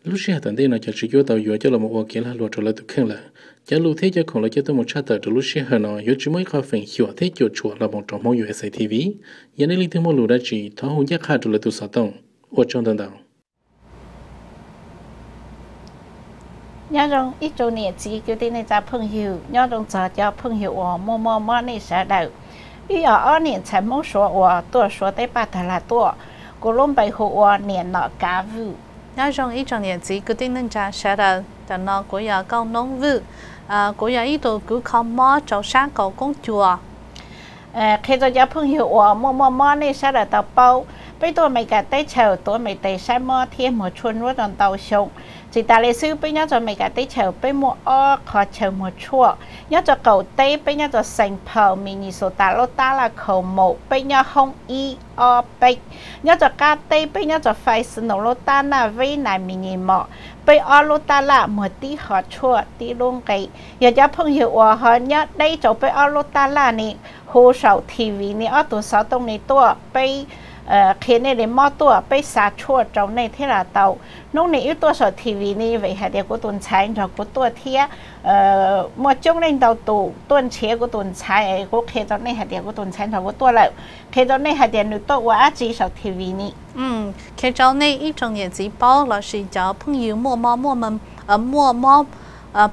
Lub sij hawm tom ntej no cov tswv cuab tau yuav coj los ua kev lag luam rau lawv tus kheej lawm. Cov lus thiab cov khoom lawv coj tuaj mus tshaj tawm rau lub sij hawm no yuav tsis muaj ib qho feem xyuam thiab cuam tshuam los mus rau Hmoob USA T V. Yog nej leej twg muaj lus dab tsi thov hu ncaj qha rau lawv tus xov tooj. Ua tsaug ntau ntau. Nyob zoo ib tsoom niam txiv kwv tij neej tsa phooj ywg, nyob zoo txog cov phooj ywg uas muaj muaj mob nej sawv daws. Wb yog ob niam ntxhais Hmoob Suav uas tuaj Suav teb paj tag lag tuaj. Kuv lub npe hu ua Niam Nom Kav Vwj. Nyob zoo ib tsoom niam txiv kwv tij neej tsa sawv daws, ntawm no kuv yog Kauj Noob Vwj. Kuv yog ib tug kws kho mob rau sab kaum koob cuas. Qhia rau cov phooj ywg uas muaj muaj mob nej sawv daws tau paub, peb tuaj Amelikas teb chaws tuav me tes saib mob thiab muag tshuaj nruab rau ntau xyoo. Tsis tas li xwb, peb nyob rau Amelikas teb chaws peb muaj ob qhov chaw muag tshuaj. Nyob rau qaum teb peb nyob rau Saint Paul, Minnesota lub tab laj Como, peb nyob hoob ib ob peb. Nyob rau qab teb peb nyob rau Fresno lub tab Las Vegas, Minnesota, peb ob lub tab laj muag tib qhov tshuaj tib lub nqe. Yog cov phooj ywg uas ho nyob deb rau peb ob lub tab laj ne, hu saum TV ne, ob tug xov tooj ne tuaj, peb qhia nej li mob tuaj, peb xa tshuaj rau nej thiab los tau. Hnub no wb tuaj saum TV ne vim hais tias kuv tus ntxhais nrog kuv tuaj thiab. Muaj coob leej ntau tus tuaj nrhiav kuv tus ntxhais, kuv qhia rau nej hais tias kuv tus ntxhais nrog kuv tuaj lawm. Qhia rau nej hais tias nws tuaj ua dab tsi saum TV ne. Qhia rau nej ib tsoom niam txiv paub lossis cov phooj ywg muaj mob, muaj mob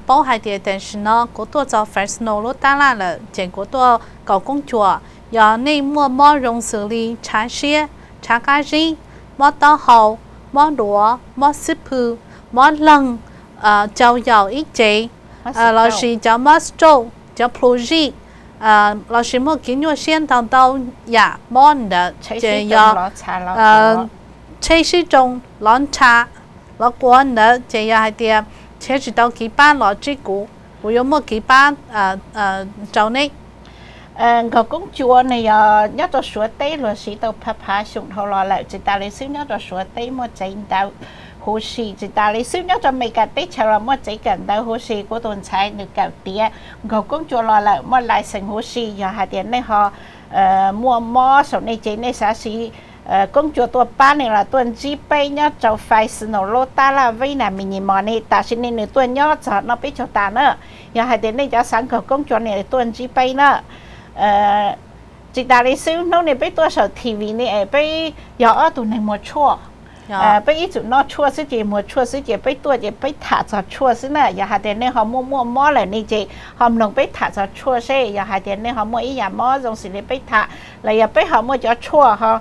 paub hais tias tam sim no kuv tuaj txog Fresno lub tab laj lawm ces kuv tuaj kaum koob cuas. Yog nej muaj mob zoo xws li tshav siab, tshav qab zib, mob taub hau, mob duav, mob xib hwb, mob leeg, cau yaum ib ce, lossis cov mob stroke, cov plhu zij, lossis muaj kev nyuaj siab ntau ntau yam mob ntawd ces yog tsheb sib roo, lov ntsha, lov quav ntawd ces yog hais tias nrhiav tsis tau kev pab los ntsib kuv, kuv yuav muaj kev pab rau nej. Nkaus koob cuas ne yog nyob rau Suav teb luag siv tau phav phav xyoo dhau los lawm, tsis tas li xwb nyob rau Suav teb muaj tsev ntawv huv si, tsis tas li xwb nyob rau Amelikas teb chaws los muaj tsev kawm ntawv huv si. Kuv tus ntxhais nws kawm tiav nkaus koob cuas los lawm, muaj license huv si. Yog hais tias nej ho muaj mob saum nej ces nej xav siv koob cuas tuaj pab nej los tuaj ntsib peb nyob rau Fresno lub tab laj Vegas, Minnesota ne, tam sim no nws tuaj nyob txog no peb caug tas na. Yog hais tias nej cov xav nkaus koob cuas ne tuaj ntsib peb na. Tsis tas li xwb hnub no peb tuaj saum TV ne es peb yog ob tug neeg muag tshuaj. Peb ib txwm noj tshuaj xwb ces muag tshuaj xwb ces peb tuaj ces peb tham txog tshuaj xwb na. Yog hais tias nej ho muaj muaj mob lawm ne ces ho mloog peb tham txog tshuaj seb yog hais tias nej ho muaj ib yam mob zoo xws li peb tham los yog peb ho muaj cov tshuaj ho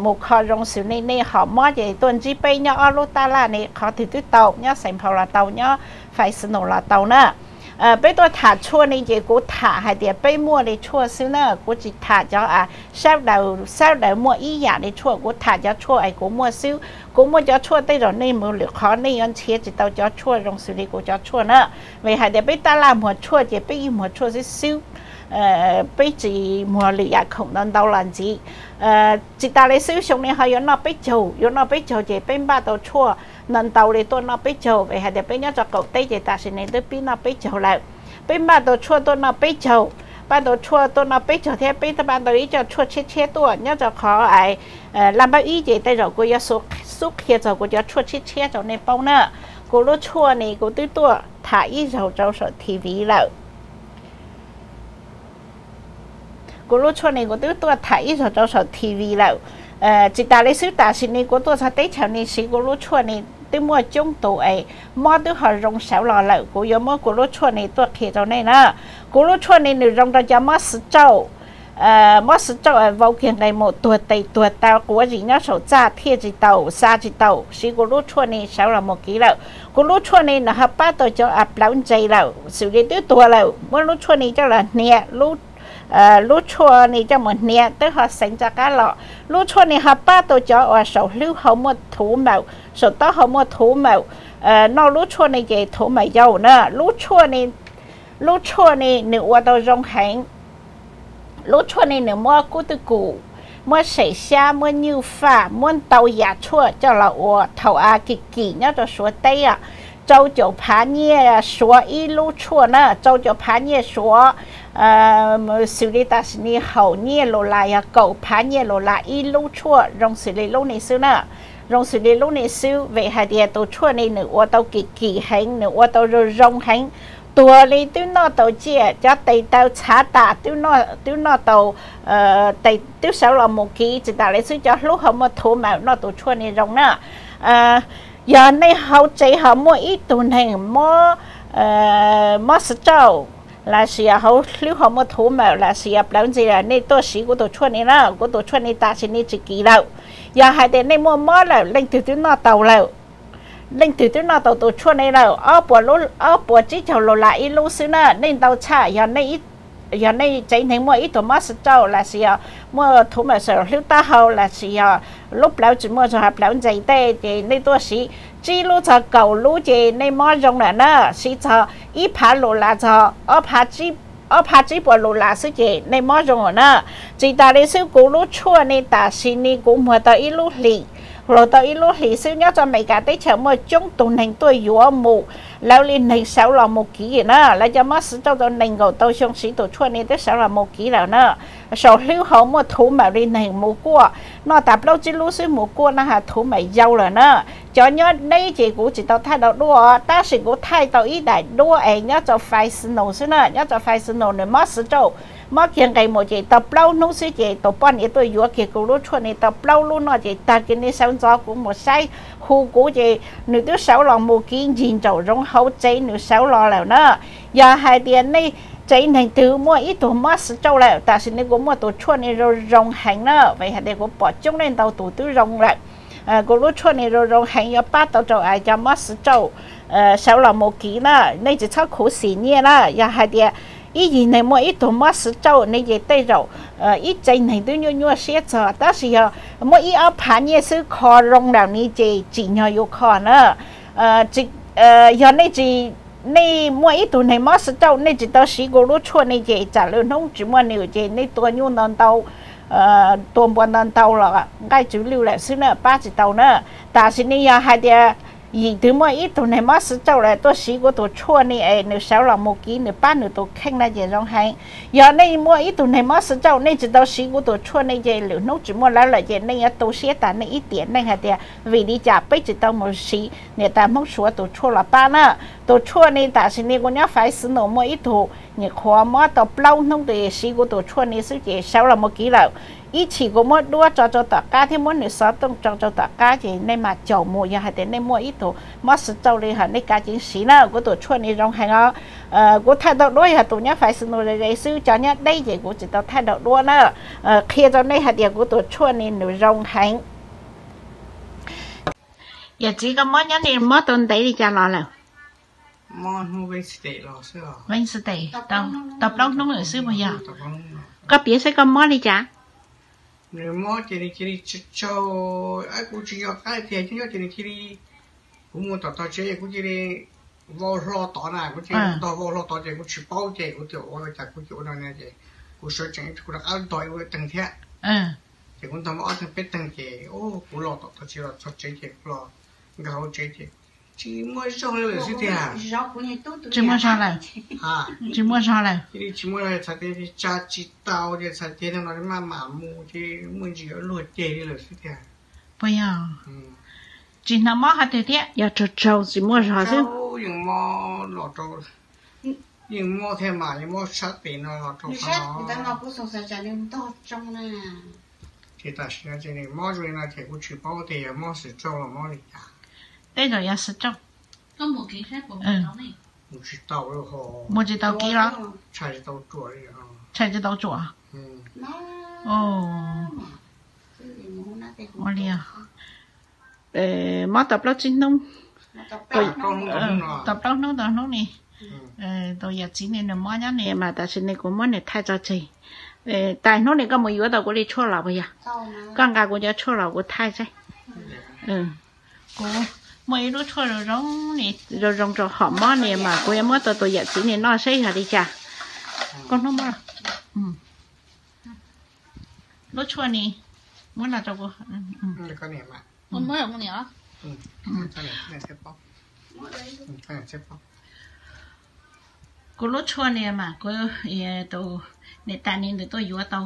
mus kho zoo xws li nej ho mob ces tuaj ntsib peb nyob ob lub tab laj ne, qhov twg twb tau, nyob Saint Paul los tau, nyob Fresno los tau na. Peb tuaj tham tshuaj ne ces kuv tham hais tias peb muaj li tshuaj xwb na, kuv tsis tham cov sab daws, sab daws muaj ib yam li tshuaj, kuv tham cov tshuaj es kuv muaj xwb. Kuv muaj cov tshuaj tej zaum nej mus lwm qhov nej yuav nrhiav tsis tau cov tshuaj zoo xws li kuv cov tshuaj na. Vim hais tias peb tab laj muag tshuaj ces peb yeej muag tshuaj xwb xwb, peb tsis muag lwm yam khoom ntau ntau los ntxiv. Tsis tas li xwb xyoo no ho yuav noj peb caug, yuav noj peb caug ces peb npaj tau tshuaj ntau ntau li tuaj noj peb caug, vim hais tias peb nyob rau qaum teb ces tam sim no twb pib noj peb caug lawm. Peb npaj tau tshuaj tuaj noj peb caug, npaj tau tshuaj tuaj noj peb caug thiab peb npaj tau ib co tshuaj tshiab tshiab tuaj nyob rau qhov laj npawb ib ces tej zaum kuv yuav xub qhia txog kuv cov tshuaj tshiab tshiab rau nej paub na. Kuv lub tshuaj ne kuv twb tuaj tham ib zaug rau saum TV lawm. Kuv lub tshuaj ne kuv twb tuaj tham ib zaug rau saum TV lawm. Tsis tas li xwb tam sim no kuv tuaj txog teb chaws ne siv kuv lub tshuaj ne twb muaj coob tus es mob twb ho zoo sawv los lawm, kuv yuav muab kuv lub tshuaj ne tuaj qhia rau nej na. Kuv lub tshuaj ne nws zoo rau cov mob stroke, mob stroke vau kiag nqe mus tuag tes tuag taw, quav zis nyob saum txaj thiaj tsis tau, xa tsis tau, siv kuv lub tshuaj ne sawv los mus kiv lawm. Kuv lub tshuaj ne nws ho pab tau cov a plawv ntse lawm, xws li twb tuag lawm, muab lub tshuaj ne coj los hnia, lub tshuaj ne coj mus hnia twb ho xeev rov qab los. Lub tshuaj ne ho pab tau cov uas saum hlwb ho muaj thuv mawm, saum taub hau muaj thuv mawm, noj lub tshuaj ne ces thuv mawm yau na. Lub tshuaj ne, lub tshuaj ne nws ua tau zoo heev. Lub tshuaj ne nws muab kub twj kum, muab sem xyab, muab nyuj faj, muab ntau yam tshuaj coj los ua thaum a kim kim nyob rau Suav teb, rau caum phav nyiaj Suav ib lub tshuaj na, rau caum phav nyiaj Suav, xws li tam sim no haum nyiaj los las yog kaum phav nyiaj los las ib lub tshuaj zoo xws li lub ne xwb na. Zoo xws li lub ni xwb, vim hais tias tus tshuaj ni nws ua tau kim kim heev, nws ua tau zoo zoo heev. Tuag li twb noj tau ciaj, cov tes taw txhav tas twb noj tau, tes twb sawv los mus kiv, tsis tas li xwb cov hlub ho muaj thuv mawm noj tus tshuaj ni zoo na. Yog nej hauv tsev ho muaj ib tug neeg mob, mob stroke, los sis hauv hlwb ho muaj thuv mawm los sis plawv ntse, nej tuaj siv kuv tus tshuaj ni na. Kuv tus tshuaj ni tam sim no tsis kiv lawm. Yog hais tias nej muaj mob lawm, leej twg twb noj tau lawm, leej twg twb noj tau tus tshuaj ni lawm, ob puas tsib caug lus las ib lub xwb na, nej ntau tshaj. Yog nej tsev neeg muaj ib tug mob stroke los sis yog muaj thuv mawm saum hlwb taub hau los sis yog lub plawv tsis muaj zog, plawv ntse tej, ces nej tuaj siv tsib lub txog kaum lub ces nej mob zoo lawm na. Siv txog ib phav lus las txog ob phav tsib puas lus las xwb ces nej mob zoo lawm na. Tsis tas li xwb, kuv lub tshuaj ni tam sim no kuv muag tau ib lub hlis, luag tau ib lub hlis xwb, nyob rau Amelikas teb chaws muaj coob tus neeg tuaj yuav mus, lawv li neeg sawv los mus kiv na. Lawv cov mob stroke tau nees nkaum tau xyoo siv tus tshuaj ni twb sawv los mus kiv lawm na. Saum hlwb hauv muaj thuv mawm li neeg mus kuaj, noj tas plaub tsib lub xwb mus kuaj no ho thuv mawm yau lawm na. Cov nyob deb ces kuv tsis tau thaij tau duab, tab sis kuv thaij tau ib daim duab es nyob rau Fresno xwb na. Nyob rau Fresno nws mob stroke, mob kiag nqes mus ces tau plaub hnub xwb ces tus poj niam tuaj yuav kiag kuv lub tshuaj ni tau plaub lub noj ces tag kis ni sawv ntxov kuv mus saib, hu kuv ces nws twb sawv los mus kiv ncig nraum zoov hauv tsev, nws sawv los lawm na. Yog hais tias nej tsev neeg twg muaj ib tug mob stroke lawm, tam sim no kuv muaj tus tshuaj ni zoo zoo heev na, vim hais tias kuv pom coob leej ntau tus twb zoo lawm. Kuv lub tshuaj ni zoo zoo heev, yuav pab tau rau cov mob stroke sawv los mus kiv na. Nej tsis txhob khuv xim nyiaj na. Yog hais tias ib yig neeg muaj ib tug mob stroke ne ces tej zaum ib tsev neeg twb nyuaj nyuaj siab txog, tab sis yog muab ib ob phav nyiaj xwb kho zoo lawm ni ces tsim nyog yus kho na. Yog nej tsis, nej muaj ib tug neeg mob stroke, nej tsis tau siv kuv lub tshuaj ni ces tsam lwm hnub tsis muaj nws ces nej tua nyuj ntau ntau, tua npua ntau ntau los nqaij tsw lwj lawm xwb na, pab tsis tau na. Tam sim no yog hais tias yim twg muaj ib tug neeg mob stroke lawm tuaj siv kuv tus tshuaj ni es nws sawv los mus kiv, nws pab nws tus kheej na ces zoo heev. Yog nej muaj ib tug neeg mob stroke, nej tsis tau siv kuv tus tshuaj ni ces lwm hnub tsis muaj lawv lawm ces nej yuav tu siab tas nej ib tiam neej hais tias vim li cas peb tsis tau mus siv niam tais Hmoob Suav tus tshuaj los pab na. Tus tshuaj ni tam sim no kuv nyob Fresno muaj ib tug nyuam qhuav mob tau plaub hnub tes siv kuv tus tshuaj ni xwb ces sawv los mus kiv lawm. Ib chim kuv muab duab tso rau tom qab thiab muab nws xov tooj tso rau tom qab ces nej mam caum mus. Yog hais tias nej muaj ib tug mob stroke li hais nej kav tsij siv na, kuv tus tshuaj ni zoo heev os. Kuv thaij tau duab yog tus nyob Fresno ze ze xwb, cov nyob deb ces kuv tsis tau thaij tau duab na. Qhia rau nej hais tias kuv tus tshuaj ni nws zoo heev. Yawm txiv, koj mob nyob ni mob tau ntev li cas los lawm? Wednesday, tau plaub hnub lawm xwb puas yog? Koj piav saib koj mob li cas? Nws mob ces nws cia li tsaug tsaug, kuv tsis nco qab tiag, nyob nyob ces nws cia li, kuv mus tom tog tsev kuv cia li vau hlo tod na, kuv cia li ntog vau hlo tod ces kuv tsis paub ces kuv tias ua cas kuv cia ua no na ces kuv sawv tsees kuv rov qab ntog ib ua teeg thiab. Ces kuv ntog muaj ob teeg peb teeg ces kuv los tom tog tsev los txog tsev ces kuv los nkag hauv tsev ces tsis muaj zog li lawm xwb tiag. Tsis muaj zog lawm. Tsis muaj zog lawm. Cia li tsis muaj zog, txhais tes tsa tsis tau ces txhais tes no maj mam mus ces muaj ntsis yuav luag ceg li lawm xwb tiag. Puas yog? Tsis hnov mob qhov twg thiab, yog tsaug tsaug tsis muaj zog xwb. Yeej mob los rau, yeej mob thiab mas yeej mob sab tes no los rau qhov no. Ces tam sim no ces nws mob zoo li no ces kuv tsis paub tias yog mob stroke los mob li cas. Tej zaum yog stroke. Mus tsis tau, mus tsis tau kiv los? Tshais tsis tau tsuam. Ua li, mob tau plaub tsib hnub, tau plaub hnub tau hnub ni. Tus yawm txiv ni nws mob nyob ni mas tam sim no kuv muab nws thaij tso tseg. Tais hnub ni koj mus yuav tau kuv li tshuaj los puas yog? Koj nqa kuv cov tshuaj los kuv thaij saib. Kuv muaj ib lub tshuaj zoo zoo ni, zoo zoo rau hom mob ni mas kuv yuav muab tau tus yawm txiv ni noj saib yog li cas. Koj hnub mob lub tshuaj ni, muab no rau kuv. Kuv lub tshuaj ni mas kuv, tus niam tais ni nws tuaj yuav tau,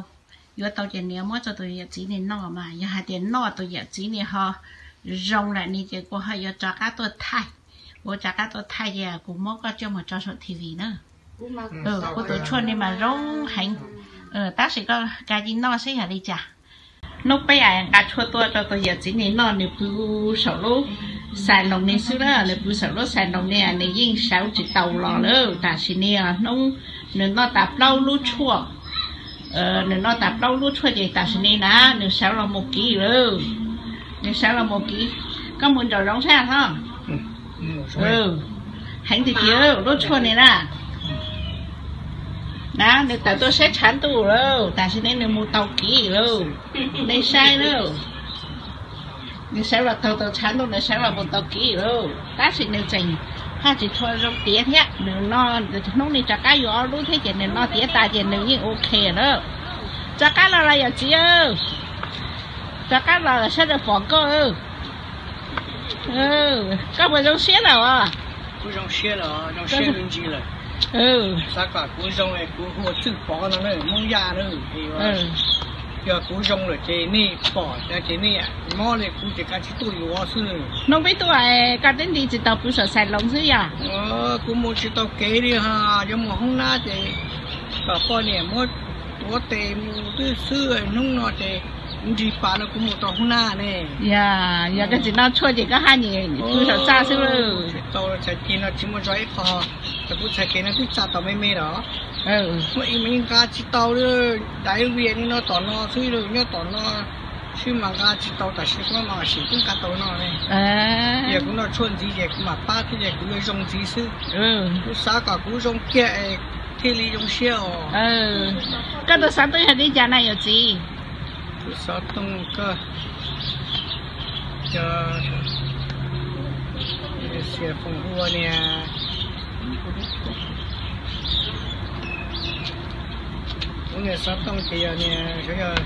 yuav tau ces nws yuav muab rau tus yawm txiv ni noj mas yog hais tias noj tus yawm txiv ni ho zoo lawm ne ces kuv ho yuav rov qab tuaj thaij. Kuv rov qab tuaj thaij ces kuv muab koj coj mus tso saum T V na. Kuv tus tshuaj ne mas zoo heev, tab sis koj kav tsij noj seb yog li cas. Hnub peb nqa tshuaj tuaj rau tus yawm txiv ne noj, nws pw saum lub xas noos ne xwb na, nws pw saum lub xas noos ne nws yeej sawv tsis tau los lawm. Tam sim ne hnub nws noj tas plaub lub tshuaj, nws noj tas plaub lub tshuaj ces tam sim ne na nws sawv los mus kiv lawm. Nws sawv los mus kiv. Koj mus nraum zoov saib hlob. Heev tiag tiag lub tshuaj ne na. Na nws tawm tuaj saib tshav ntuj lawm, tam sim ne nws mus tau kiv lawm. Nej saib lawm, nws sawv los taug tau tshav ntuj, nws sawv los mus tau kiv lawm, tab sis nws tseem haj tsis tshua zoo tiav thiab. Nws no hnub ne rov qab yuav ob lub thiab ces nws noj tiav tas ces nws yeej ok lawm. Rov qab los los yawm txiv, rov qab los sawv daws pom koj. Koj puas zoo siab lawm os? Kuv zoo siab lawm, zoo siab me ntsis lawm. Xav kom kuv zoo es kuv hu Txwj Pov no na, Hmoob Yaj na, yog kuv zoo lawm ces nej pom ces nej mob li kuv ces kav tsij tuaj yuav xwb. Hnub peb tuaj koj twb nti tsis tau pw saum xais loos xwb yog? Kuv mus tsis tau kev li ho, yuav mus hoob nab ces kom poj niam muab tuav tes mus twb xwb, hnub no ces nrig pas no kuv mus tau hoob nab ne. Yog, yog koj tsis noj tshuaj ces koj haj nyem pw saum txaj xwb lawm. Tsis tau, txhais tes no tsis muaj zog ib qho, kuv txhais tes no twb txaj tau me me los. Muaj ib me nqa tsis tau li, daim vias li no tom no xwb, nyob tom no xwb mas nqa tsis tau, tam sim no mas sim twb nqa tau no ne. Yog kuv noj tshuaj ntxiv ces kuv mam pab thiab ces kuv yuav zoo ntxiv xwb. Kuv xav kom kuv zoo kiag es thiaj li zoo siab os. Koj tus xov tooj yog li cas na yawm txiv? Tus xov tooj koj cov xias foom ua niag, kuv niag xov tooj ces yog niag, yog, yog,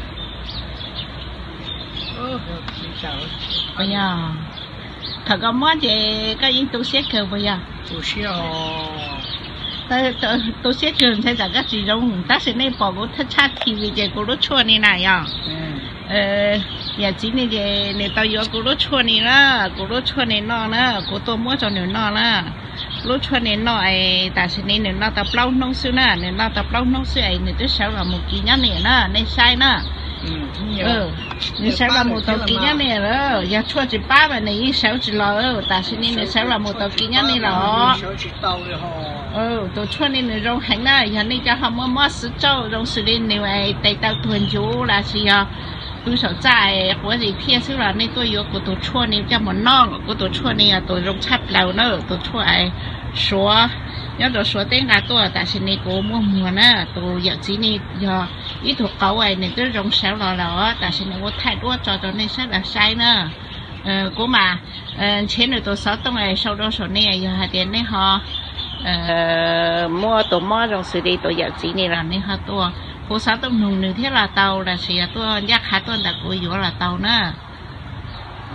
thaum koj mob ces koj yeej tu siab kawg puas yog? Tu siab, tu siab kawg ntshai tsam koj tsis zoo, tab sis nej pom kuv tshaj T V ces kuv lub tshuaj ni na yog. Yawm txiv ne ces nws tau yuav kuv lub tshuaj ni na, kuv lub tshuaj ni noj na, kuv tuaj muab rau nws noj na. Lub tshuaj ni noj es tam sim ne nws noj tau plaub hnub xwb na, nws noj tau plaub hnub xwb es nws twb sawv los mus kiv nyob ne na, nej saib na. Nws sawv los mus tau kiv nyob ne lawm, yog tshuaj tsis pab mas nws yeej sawv tsis los, tam sim ne nws sawv los mus tau kiv nyob ne los. Tus tshuaj ni nws zoo heev na, yog nej cov ho muaj mob xwb tsauj zoo xws li nws tes taw tuag ncuv los sis yog pw saum txaj quav zis phiaj xwb los nej tuaj yuav kuv tus tshuaj ni coj mus noj. Kuv tus tshuaj ni yog tus zoo tshaj plaws na, tus tshuaj Suav, nyob rau Suav teb nqa tuaj, tam sim ne kuv muaj muag na, tus yawm txiv ni yog ib tug qauv nws twb zoo sawv los lawm, tam sim ne kuv thaij duab tso rau nej sawv daws saib na. Kuv mas nrhiav nws tus xov tooj sau rau saum ne, yog hais tias nej ho muaj tus mob zoo xws li tus yawm txiv ni los nej ho tuaj hu xov tooj nug nws thiab los tau, los sis yog tuaj ncaj qha tuaj ntawm kuv yuav los tau na.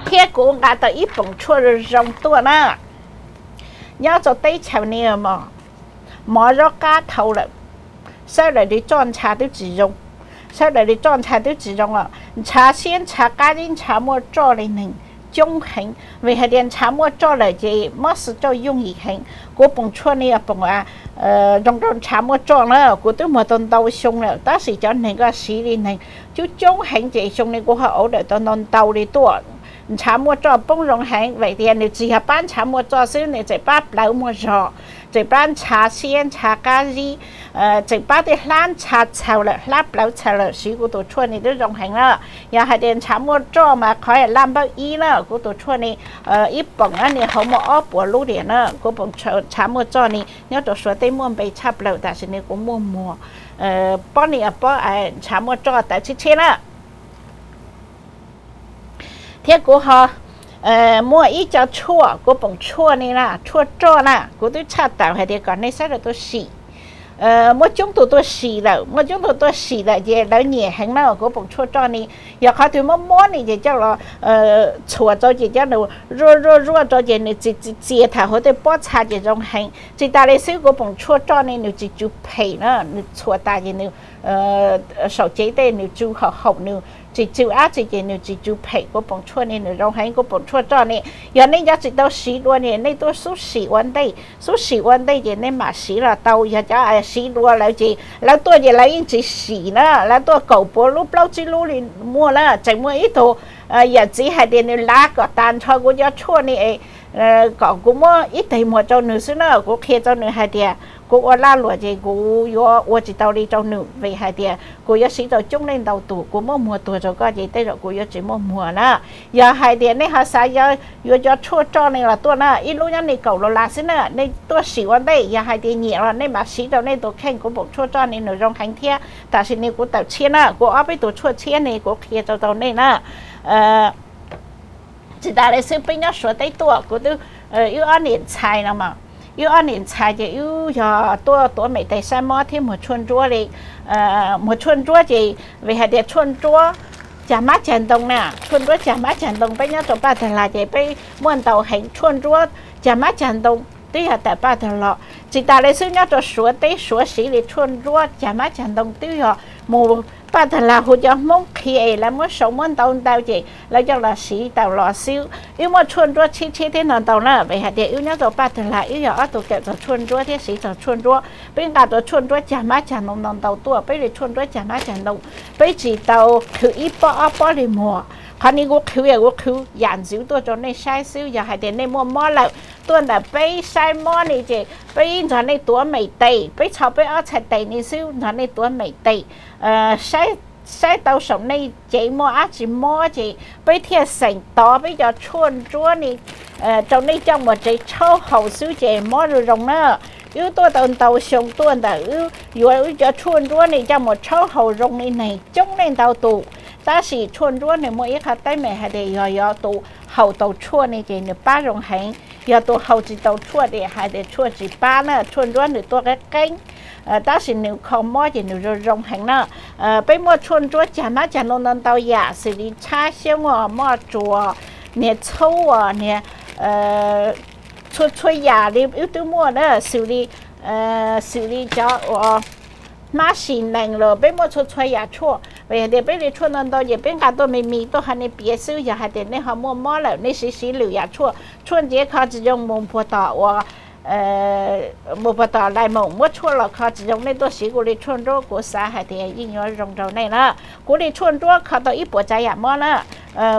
Thiab kuv nqa tau ib poom tshuaj zoo zoo tuaj na. Nyob rau teb chaws ni mov zaub qab dhau lawm, sawv daws li tsoj ntsha twb tsis zoo, sawv daws li tsoj ntsha twb tsis zoo os. Ntshav siab ntshav qab zib ntshav muaj roj li neeg coob heev, vim hais tias ntshav muaj roj lawm ces mob xwm txaus yooj yim heev. Kuv poom tshuaj ni poom zoo rau ntshav muaj roj na, kuv twb muag tau ntau xyoo lawm tab sis cov neeg koj siv li neeg coob coob heev ces xyoo ni kuv ho order tau ntau ntau li tuaj. Ntshav muaj roj poob zoo heev, vim tias nws tsis yog pab ntshav muaj roj xwb, nws tseem pab plawv muaj zog, tseem pab ntshav siab ntshav qab zib, tseem pab tej hlab ntsha txhaws lawm, hlab plawv txhaws lawm, siv kuv tus tshuaj ni twb zoo heev na. Yog hais tias ntshav muaj roj mas qhov laj npawb ib na, kuv tus tshuaj ni ib poom na nws hauv muaj ob puas lub diam na, kuv poom ntshav muaj roj ni nyob rau Suav teb muaj npe tshaj plaws, tam sim ni kuv muaj muag pob ni pob ntshav muaj roj tawv tshiab tshiab na. Thiab kuv ho muaj ib co tshuaj, kuv poom tshuaj ni na, tshuaj roj na, kuv twb tshaj tawm hais tias kom nej sawv daws tuaj sim. Muaj coob tus tuaj sim lawm, muaj coob tus tuaj sim lawm ces lawv nyiam heev na, kuv poom tshuaj roj ni. Yog qhov twg mob mob ni ces coj los txhuam rau ces coj nws zuaj zuaj zuaj rau ces nws txias txias thaum hauv tej pob txha ces zoo heev. Tsis tas li xwb kuv poom tshuaj roj ni nws tsis tsw phem na, nws txhuam tas ces nws saum cev tej nws tsw haum haum nws tsis tsw dab tsi ces nws tsis tsw phem. Kuv poom tshuaj ni nws zoo heev, kuv poom tshuaj roj ni. Yog nej nco tsis tau siv dua ne, nej tuaj xub sim ua ntej, xub sim ua ntej ces nej mam siv los tau. Yog cov siv dua lawm ces lawv tuaj ces lawv yeej tsis sim na, lawv tuaj kaum puav lub plaub tsib lub li muaj na. Tseem muaj ib tug yawm txiv hais tias nws lav kom tas nrho kuv cov tshuaj ni es kom kuv muab ib teg muag rau nws xwb na. Kuv qhia rau nws hais tias kuv ua laj luam ces kuv yuav ua tsis tau li rau nws, vim hais tias kuv yuav siv rau coob leej ntau tus, kuv muab muag tuag rau koj ces tej zaum kuv yuav tsis muaj muag na. Yog hais tias nej ho xav yuav cov tshuaj roj ni los tuaj na, ib lub nyob ni kaum dollar xwb na, nej tuaj sim ua ntej. Yog hais tias nyiam los nej mam siv rau nej tus kheej, kuv poom tshuaj roj ni nws zoo heev thiab. Tam sim ni kuv tawm tshiab na, kuv ob peb tus tshuaj tshiab ni kuv qhia rau rau nej na. Tsis tas li xwb, peb nyob Suav teb tuaj, kuv twb, wb ob niam ntxhais no mas, wb ob niam ntxhais ces wb yog tuaj tuav mem tes saib mob thiab muag tshuaj nruab li. Muag tshuaj nruab ces vim hais tias tshuaj nruab cag mab cag ntoo na, tshuaj nruab cag mab cag ntoo peb nyob rau Paj Tag Las ces peb muaj ntau heev. Tshuaj nruab cag mab cag ntoo twb yog tawm Paj Tag Los. Tsis tas li xwb, nyob rau Suav teb Suav siv li tshuaj nruab cag mab cag ntoo twb yog mus Paj Tag Las hu cov Hmoob qhia es lawv muab sau muab ntau ntau ces lawv coj los siv tau los xwb. Wb muaj tshuaj nruab tshiab tshiab thiab ntau ntau na, vim hais tias wb nyob rau Paj Tag Las wb yog ob tug kawm txog tshuaj nruab thiab siv txog tshuaj nruab. Peb nqa tau tshuaj nruab cag mab cag ntoo ntau ntau tuaj, peb li tshuaj nruab cag mab cag ntoo peb tsis tau qhwv ib pob ob pob li muag. Qhov ni kuv qhwv yog kuv qhwv yam ntxwv tuaj rau nej saib xwb. Yog hais tias nej muaj mob lawm tuaj ntawm peb saib mob ni ces peb nrog nej tuav mem tes, peb txhob peb ob txhais tes ni xwb, nrog nej tuav mem tes, saib tau saum nej cev muaj dab tsi mob ces peb thiaj xeem tov peb cov tshuaj nruab ni rau nej coj mus tsev tshaub haus xwb ces mob zoo zoo na. Wb tuaj tau ntau xyoo tuaj ntawm wb yuav wb cov tshuaj nruab ni coj mus tshaub haus zoo li neeg coob leej ntau tus, tab sis tshuaj nruab nws muaj ib qhov teeb meem hais tias yog yog tus haus tau tshuaj ni ces nws pab zoo heev. Yog tus haus tsis tau tshuaj ces hais tias tshuaj tsis pab na, tshuaj nruab nws tuaj qeeb qeeb, tab sis nws kho mob ces nws zoo zoo heev na. Peb muaj tshuaj nruab cag mab cag ntoo ntau ntau yam xws li txhab xyoob os, moj tsuas, niag txhub os, niag txhua txhua yam li wb twb muaj na, xws li, xws li cov uas hmab sis nees los peb muaj txhua txhua yam tshuaj. Vim hais tias peb li tshuaj ntau ntau ces peb nqa tuaj me me tuaj ho nej piav xwb. Yog hais tias nej ho muaj mob lawm nej siv siv lwm yam tshuaj, tshuaj ntxiav kho tsis zoo mus puag tom uas mus puag tom lais moom muab tshuaj los kho tsis zoo, nej tuaj siv kuv li tshuaj nruab kuv xav hais tias yeej yuav zoo rau nej na. Kuv li tshuaj nruab kho tau ib puas tsav yam mob na.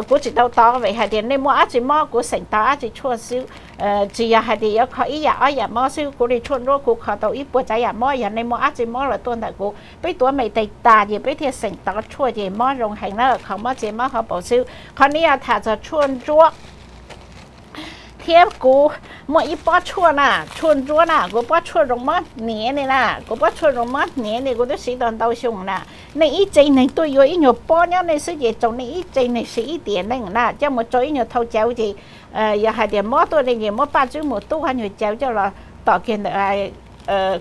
Kuv tsis tau tov vim hais tias nej muaj dab tsi mob kuv xeem tov dab tsi tshuaj xwb. Tsis yog hais tias yuav kho ib yam ob yam mob xwb, kuv li tshuaj nruab kuv kho tau ib puas tsav yam mob. Yog nej muaj dab tsi mob los tuaj ntawm kuv, peb tuav mem tes tas ces peb thiaj xeem tov tshuaj ces mob zoo heev na, kho mob txias mob hauv paus xwb. Qhov ni yog tham txog tshuaj nruab thiab kuv muaj ib pob tshuaj na, tshuaj nruab na, kuv pob tshuaj zoo mob hniav ni na, kuv pob tshuaj zoo mob hniav ni kuv twb siv tau ntau xyoo na. Nej ib tse neeg tuaj yuav ib nyuag pob nyob nej xwb ces tsaus nej ib tse neeg siv ib tiam neej na, coj mus rau ib nyuag thau cauv ces yog hais tias mob tuaj ne ces muab Paj Tswb mus tub hab nyuag cauv coj los tom kiag ntawm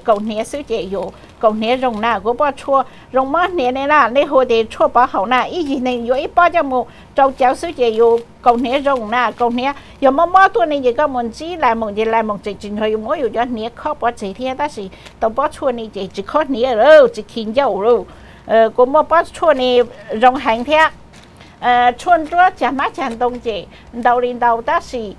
kaus hniav xwb ces yus kaus hniav zoo na. Kuv pob tshuaj zoo mob hniav ne na, nej hu tias tshuaj pov haum na, ib yig neeg yuav ib pob coj mus rau cauv xwb ces yus kaus hniav zoo na. Kaus hniav yog mob mob tuaj ne ces koj mus ntsib lais moom ces lais moom tseem tsis nrog yus muab yus cov hniav khob pov tseg thiab, tab sis tau pob tshuaj ni ces tsis khob hniav lawm, tsis khi ncauj lawm. Kuv muaj pob tshuaj ni zoo heev thiab. Tshuaj nruab cag hmab cag ntoo ces ntau li ntau, tab sis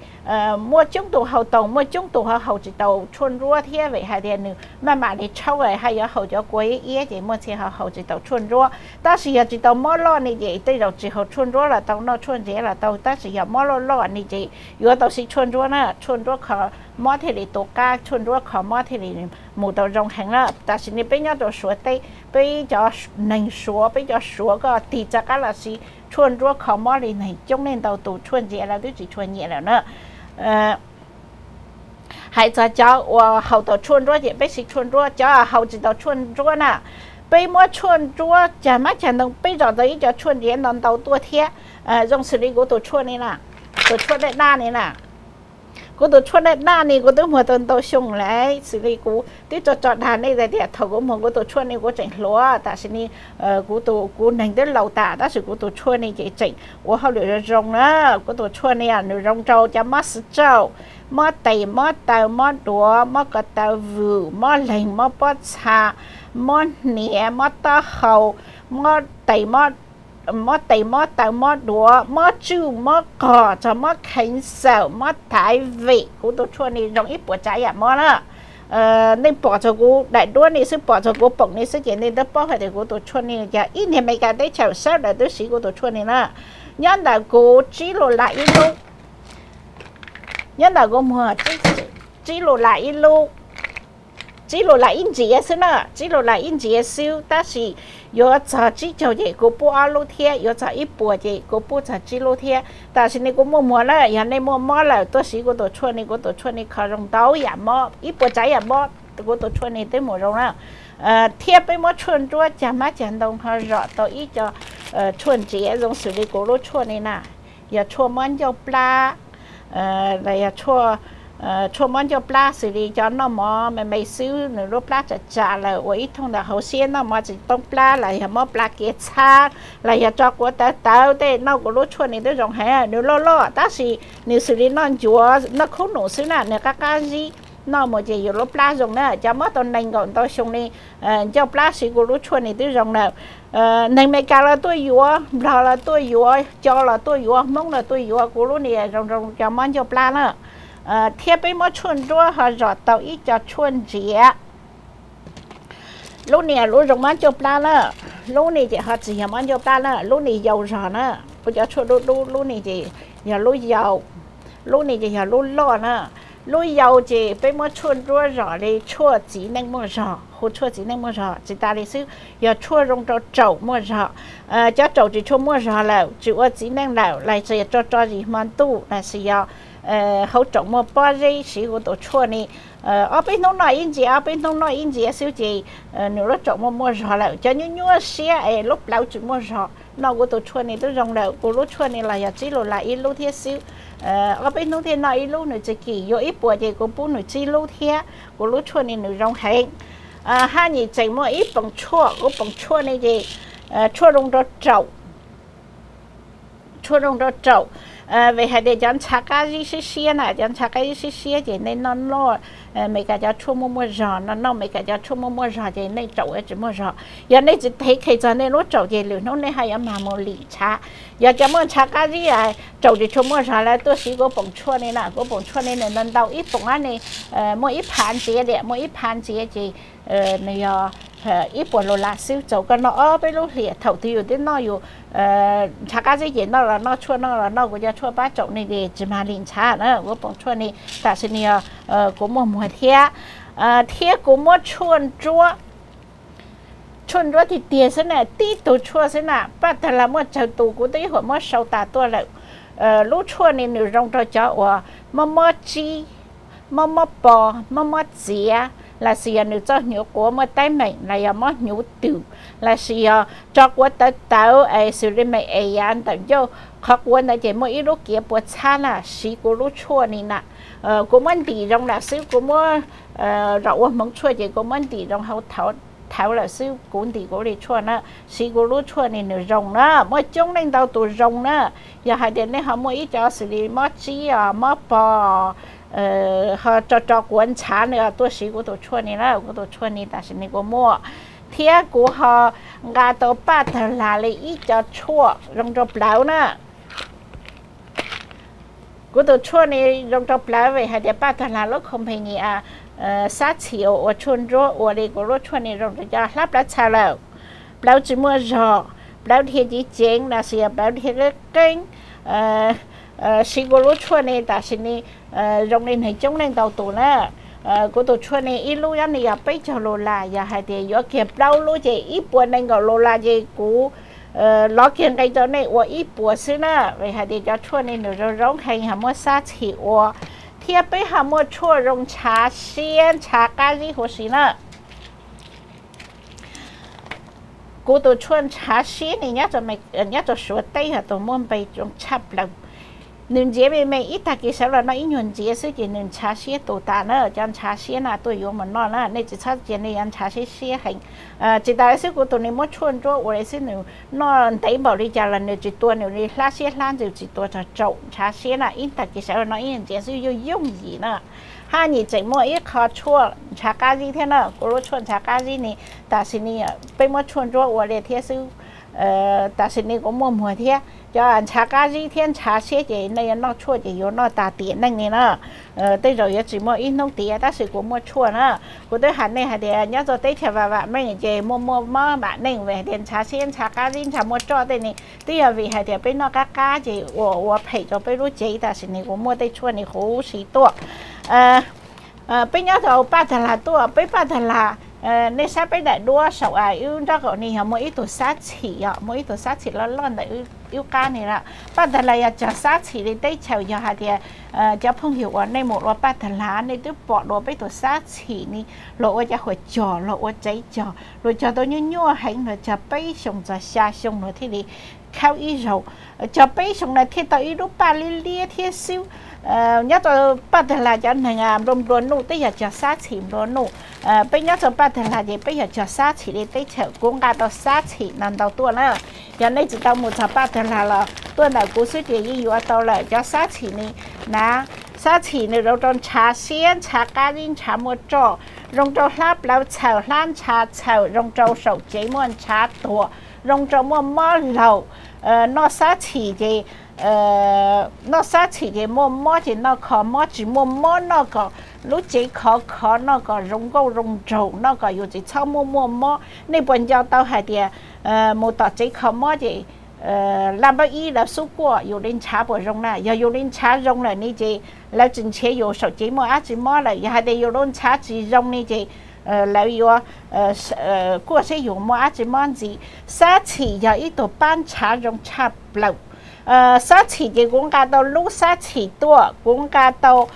muaj coob tus haus tau, muaj coob tus ho haus tsis tau tshuaj nruab thiab, vim hais tias nws maj mam li tshaub haj yuav haus cov kua iab iab ces muaj txhia ho haus tsis tau tshuaj nruab. Tab sis yog tsis tau mob loj ni ces tej zaum tsis haus tshuaj nruab los tau, noj tshuaj ntxiav los tau, tab sis yog mob loj loj ni ces yuav tau siv tshuaj nruab na. Tshuaj nruab kho mob thiaj li tu qab, tshuaj nruab kho mob thiaj li mus tau zoo heev na. Tam sim no peb nyob rau Suav teb, peb cov neeg Suav, peb cov Suav koj tig rov qab los siv tshuaj nruab kho mob li neeg coob leej ntau tus, tshuaj ntxiav lawv twb tsis tshua nyiam lawm na. Hais txog cov uas haus tau tshuaj nruab ces peb siv tshuaj nruab, cov haus tsis tau tshuaj nruab na, peb muab tshuaj nruab cag hmab cag ntoo peb zom tau ib co tshuaj ntxiav ntau ntau tuaj thiab. Zoo xws li kuv tus tshuaj ni na, tus tshuaj daj daj ni na. Kuv tus tshuaj daj daj ni kuv twb muag tau ntau xyoo lawm, xws li kuv twb tso tso dag nej tias thaum kuv muag kuv tus tshuaj ni kuv tseem hluas, tam sim no kuv tus, kuv neeg twb laus tas, tab sis kuv tus tshuaj ni ces tseem ua hauj lwm zoo zoo na. Kuv tus tshuaj ni nws zoo rau cov mob xwv tsaug, mob tes mob taw, mob duav, mob ko taw vwm, mob leeg, mob pob txha, mob hniav, mob taub hau, mob tes, mob mob tes mob taw mob duav mob tsuj mob qog txog mob kheev xaum mob thaiv vim kuv tus tshuaj ni zoo ib puas tsav yam mob na. Nej pom txog kuv daim duab ni xwb, pom txog kuv poom ni xwb ces nej twb paub hais tias kuv tus tshuaj ni yog ib niag Meskas teb chaws sawv daws twb siv kuv tus tshuaj ni na. Nyob ntawm kuv tsib lus las ib lub, nyob ntawm kuv muag tsib lus las ib lub, tsib lus las ib ntsiav xwb na, tsib lus las ib ntsiav xwb tab sis yuav txog tsib caug ces kuv pub ob lub thiab, yuav txog ib puas ces kuv pub txog tsib lub thiab. Tam sim no kuv muaj muag na, yog nej muaj mob lawm tuaj siv kuv tus tshuaj ni, kuv tus tshuaj ni kho zoo ntau yam mob, ib puas tsav yam mob kuv tus tshuaj ni twb mus zoo na. Thiab peb muab tshuaj nruab cag mab cag ntoo ho zom tau ib co tshuaj ntsiav zoo xws li kuv lub tshuaj ni na, yog tshuaj mob ncauj plab, los yog tshuaj mob ncauj plab xws li cov noj mov me me xwb nws lub plab tsam tsam lawm ua ib thooj ntawm hauv siab, noj mov tsis poob plab los yog mob plab kiav txhab, los yog tso quav tawv tawv tej, noj kuv lub tshuaj ni twb zoo heev. Nws loj loj tab sis nws xws li noj ncuav noj khub num xwb na, nws qab qab zib, noj mus ces yus lub plab zoo na. Cov mob tau nees nkaum ntau xyoo li ncauj plab siv kuv lub tshuaj ni twb zoo lawm. Neeg Meskas los tuaj yuav, Nplog los tuaj yuav, Co los tuaj yuav, Hmoob los tuaj yuav, kuv lub ni zoo zoo cov mob ncauj plab na. Thiab peb muab tshuaj nruab ho zom tau ib co tshuaj ntsiav. Lub ni lub zoo mob ncauj plab na, lub ni ces ho tsis yog mob ncauj plab na, lub ni yau zog na. Kuv cov tshuaj dub dub, lub ni ces yog lub yau, lub ni ces yog lub loj na. Lub yau ces peb muab tshuaj nruab zom li tshuaj txiv neej muaj zog, hu tshuaj txiv neej muaj zog. Tsis tas li xwb, yog tshuaj zoo rau raum muaj zog. Cov raum tsis tshua muaj zog lawm, tsis ua txiv neej lawm, los sis yog tso tso zis hmo ntuj, los sis yog hauv raum muaj pob zeb, siv kuv tus tshuaj ni ob peb hnub noj ib ntsiav, ob peb hnub noj ib ntsiav xwb ces nws lub raum muaj muaj zog lawm. Cov nyuaj nyuaj siab es lub plawv tsis muaj zog, noj kuv tus tshuaj ni twb zoo lawm. Kuv lub tshuaj ni los yog tsib lus las ib lub thiab xwb, ob peb hnub thiaj noj ib lub, nws tsis kim. Yuav ib puas ces kuv pub nws tsib lub thiab. Kuv lub tshuaj ni nws zoo heev. Haj nyim tseem muaj ib poom tshuaj, kuv poom tshuaj ni ces tshuaj zoo rau raum, tshuaj zoo rau raum. Vim hais tias cov ntshav qab zib siab siab na, cov ntshav qab zib siab siab ces nej noj noj Meskas cov tshuaj muaj muaj zog, noj noj Meskas cov tshuaj muaj muaj zog ces nej raum yuav tsis muaj zog. Yog nej tsis tev khev txog nej lub raum ces lwm hnub nej haj yuav mag mus lim ntshav. Yog cov muaj ntshav qab zib, raum tsis tshua muaj zog lawm tuaj siv kuv poom tshuaj ni na, kuv poom tshuaj ni nws ntau ntau ib poom ab ni muaj ib phav ntsiav li, muaj ib phav ntsiav ces nws yog ib puas lus las xwb, txaus koj noj ob peb lub hlis. Thaum twg yus twb noj yus ntshav qab zib ces noj los noj tshuaj, noj los noj kuv cov tshuaj pab raum ni ces tsis mag lim ntshav na. Kuv poom tshuaj ni tam sim no yog kuv muaj muag thiab, thiab kuv muab tshuaj nruab, tshuaj nruab tiag tiag xwb na, tib tug tshuaj xwb na, paj tag las muaj tsawg tus, kuv twb ib huam muab sau tas tuaj lawm. Lub tshuaj ni nws zoo rau cov uas mob mob tsib, mob mob pos, mob mob txiav, los sis yog nws txoj hnyuv quav muaj teeb meem, los yog mob hnyuv twm, los sis yog tso quav tawv tawv es xws li me es yav ntawm ncauj qhov quav ntawd ces muaj ib lub kiav puas txhab na, siv kuv lub tshuaj ni na. Kuv muab ntim zoo lawm xwb, kuv muab zom ua hmoov tshuaj ces kuv muab ntim zoo hauv thawv lawm xwb, kuv ntim kuv li tshuaj na, siv kuv lub tshuaj ni nws zoo na. Muaj coob leej ntau tus zoo na. Yog hais tias nej ho muaj ib cov xws li mob tsib os, mob pos, ho tso tso quav ntshav no tuaj siv kuv tus tshuaj ni na, kuv tus tshuaj ni tam sim no kuv muaj. Thiab kuv ho nqa tau paj tag las li ib co tshuaj zoo rau plawv na. Kuv tus tshuaj ni zoo rau plawv vim hais tias paj tag las lub company Xab Txhim ua tshuaj nruab ua li kuv lub tshuaj ni zoo rau cov hlab plawv txhaws lawm, plawv tsis muaj zog, plawv dhia ceev ceev los sis yog plawv dhia qeeb qeeb. Siv kuv lub tshuaj ni tam sim no zoo li neeg coob leej ntau tus na. Kuv tus tshuaj ni ib lub nyob ni yog peb caug lus las, yog hais tias yuav kiag plaub lub ces ib puas nees nkaum lus las ces kuv lov kiag nqe rau nej ua ib puas xwb na. Vim hais tias cov tshuaj ni nws zoo zoo heev, yog muab Xab Txhim ua. Thiab peb ho muaj tshuaj zoo ntshav siab ntshav qab zib huv si na. Kuv tus tshuaj ntshav siab ni nyob rau Suav teb yog tus muaj npe zoo tshaj plaws. Nws ntsiav me me ib tag kis sawv los noj ib nyuag ntsiav xwb ces nws ntshav siab tus tas na. Cov ntshav siab na tuaj yuav mus noj na, nej tsis txhob cia nej yuav ntshav siab siab heev. Tsis tas li xwb, kuv tus ni muab tshuaj nruab ua li xwb, nws noj ntev npaum li cas los nws tsis tua, nws li hlab siab hlab ntsws tsis tua txog raum ntshav siab na. Ib tag kis sawv los noj ib nyuag ntsiav xwb yooj yooj yim na. Haj nyim tseem muaj ib qho tshuaj ntshav qab zib thiab na. Kuv lub tshuaj ntshav qab zib ni tam sim no peb muab tshuaj nruab ua li thiab xwb. Tam sim no kuv muaj muag thiab, cov ntshav qab zib thiab ntshav siab ces nej yuav noj tshuaj ces yuav noj tas tiam neej li na. Tej zaum yuav tsis muaj ib hnub tiav tab sis kuv muaj tshuaj na. Kuv twb hais nej hais tias nyob rau teb chaws vam vam meej ces muaj muaj mob vam meej, vim hais tias ntshav siab ntshav qab zib ntshav muaj roj tej ne, twb yog vim hais tias peb noj qab qab ces ua ua phem rau peb lub cev. Tam sim no kuv muaj tej tshuaj ne huv si tuaj. Peb nyob rau paj tag las tuaj, peb paj tag las, nej saib peb daim duab saum wb nraub qaum ne yog muaj ib tug xab txhim os, muaj ib tug xab txhim loj loj ntawm wb qab ne lawm. Paj tag las yog cog xab txhim li teb chaws, yog hais tias cov phooj ywg uas nej mus ua paj tag las nej twb pom dua peb tus xab txhim ne, luag ua cov huas cog, luag ua tsev cog, luag cog tau nyuaj nyuaj heev, luag cog peb xyoos txog xya xyoo luag thiaj li khaub ib zaug. Cog peb xyoos na thiaj tau ib lub paj liab liab thiab xwb. Nyob rau paj tag las cov neeg nplua nplua nuj twb yog cog xab txhim nplua nuj. Peb nyob rau paj tag las ces peb yog cog xab txhim li teb chaws. Kuv nqa tau xab txhim no ntau tuaj na. Yog nej tsis tau mus txog paj tag las los tuaj ntawm kuv xwb ces yeej yuav tau lawm. Cov xab txhim ni na, xab txhim nws zoo rau ntshav siab ntshav qab zib ntshav muaj roj, zoo rau hlab plawv txhaws hlab ntsha txhaws, zoo rau saum cev muaj ntshav tuag, zoo rau muaj mob laug. Noj xab txhim ces noj xab txhim ces muaj mob ces noj kho mob, tsis muaj mob noj kom lub cev khov khov, noj kom zoo nkauj zoo nraug, noj kom yus tsis txhob muaj muaj mob. Nej puas nco tau hais tias mus tom tsev kho mob ces laj npawb ib lawv xub kuaj yus li ntshav puas zoo na? Yog yus li ntshav zoo lawm ni ces lawv tsis nrhiav yus saum cev muaj dab tsi mob lawm. Yog hais tias yus lub ntshav tsis zoo ni ces lawv yuav kuaj seb yus muaj dab tsi mob ntxiv. Xab txhim yog ib tug pab ntshav zoo tshaj plaws. Xab txhim ces kuv nqa tau lub xab txhim tuaj, kuv nqa tau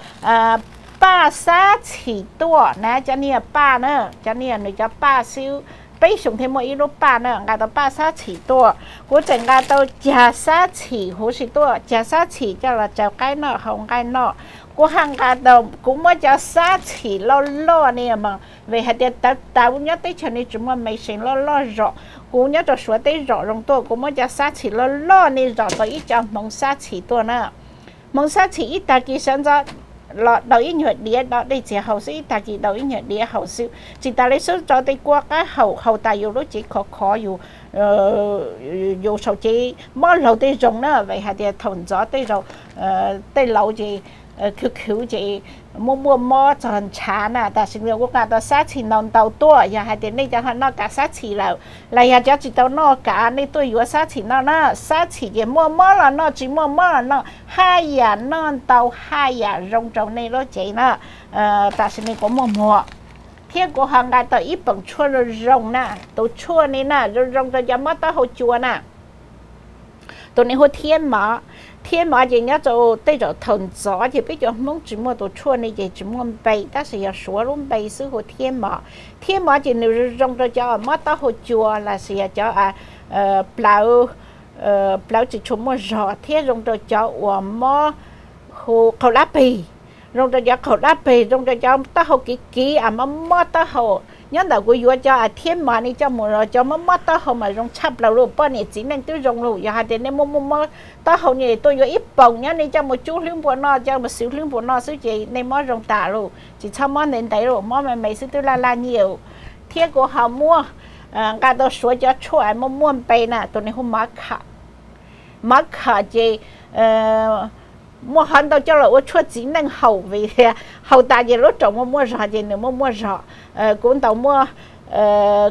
paj xab txhim tuaj na, cov niag paj na, cov niag nws cov paj xwb, peb xyoos thiaj muaj ib lub paj na, nqa tau paj xab txhim tuaj. Kuv tseem nqa tau cag xab txhim huv si tuaj, cag xab txhim coj los tsaws qaib noj hau nqaij noj. Kuv haj nqa tau, kuv muab cov xab txhim loj loj ni mas, vim hais tias tawv tawv nyob teb chaws ni tsis muaj machine loj loj zom. Kuv nyob rau Suav teb zom zoo tuaj, kuv muab cov xab txhim loj loj ni zom tau ib co hmoov xab txhim tuaj na. Hmoov xab txhim ib tag kis sawv ntxov los daus ib nyuag diav do dej txias haus xwb, ib tag kis daus ib nyuag diav haus xwb, tsis tas li xwb tso tej kua qaib haus, haus tas yus lub cev khov khov, yus yus saum cev mob laug tej zoo na. Vim hais tias thaum ntxov tej zaum tej laus ces khwv khwv ces muaj muaj mob txog ntshav na. Tam sim no kuv nqa tau xab txhim ntau ntau tuaj, yog hais tias nej cov ho noj kav xab txhim lawm los yog cov tsis tau noj kav nej tuaj yuav xab txhim noj na. Xab txhim ces muaj mob los noj, tsis muaj mob los noj, haj yam noj ntau haj yam zoo rau nej lub cev na. Tam sim no kuv muaj muag thiab kuv ho nqa tau ib poom tshuaj zoo zoo na. Tus tshuaj ni na zoo zoo rau cov mob taub hau cua na. Tus ni hu thiab mov. Thiab mov ces nyob rau tej zaum thaum ntxov ces peb cov Hmoob tsis muaj tus tshuaj ni ces tsis muaj npe, tab sis yog Suav lub npe xwb hu thiab mov. Thiab mov ces nws zoo zoo rau cov mob taub hau cua los sis yog cov plawv, plawv tsis tshua muaj zog, thiab zoo rau cov uas mob hu qaug dab peg, zoo rau cov qaug dab peg, zoo rau cov taub hau kiv kiv a, mob mob taub hau. Nyob ntawm kuv yuav cov a thiab mov ni coj mus, cov mob mob taub hau mas zoo tshaj plaws lauj, poj niam txiv neej twb zoo lauj. Yog hais tias nej muaj muaj mob taub hau ni tuaj yuav ib poom nyob ni coj mus cub hlwb npua noj, coj mus xwb hlwb npua noj xwb ces nej mob zoo tas lauj, tsis txhob mob ntev ntev lauj, mob me me xwb twb laj laj nyiaj. Thiab kuv ho muab nqa tau Suav cov tshuaj muaj muaj npe na, tus ni hu mov kham. Mov kham ces muaj qhov ntau coj los ua tshuaj txiv neej haus, vim haus tas ces lub raum muaj muaj zog ces nws muaj muaj zog. Kuv ntaus muaj,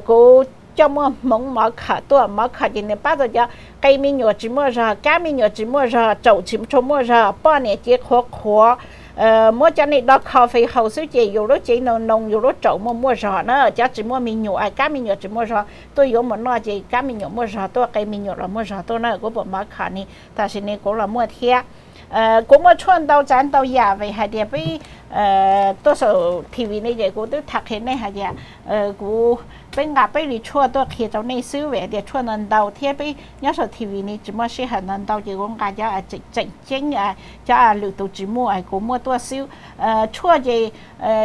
kuv coj muaj hmoov mov kham tuaj, mov kham ces nws pab tau cov qe me nyuam tsis muaj zog, kab me nyuam tsis muaj zog, raum tsis tshua muaj zog, poj niam cev qhuav qhuav, muab cov ni do kho fes haus xwb ces yus lub cev noo noo, yus lub raum muaj muaj zog na. Cov tsis muaj me nyuam, kab me nyuam tsis muaj zog tuaj yuav mus noj ces kab me nyuam muaj zog tuaj, qe me nyuam los muaj zog tuaj na. Kuv pom mov kham ni tam sim ni kuv los muaj thiab. Kuv muaj tshuaj ntau tsav ntau yam, vim hais tias peb tuaj saum T V ni ces kuv twb tham qhia nej hais tias kuv, peb nqa peb li tshuaj tuaj qhia rau nej xwb, vim hais tias tshuaj ntau ntau thiab peb nyob saum T V ni tsis muaj sij hawm ntau ntau ces kuv nqa cov tseem tseem ceeb, cov lwm tus tsis muaj kuv muaj tuaj xwb. Tshuaj ces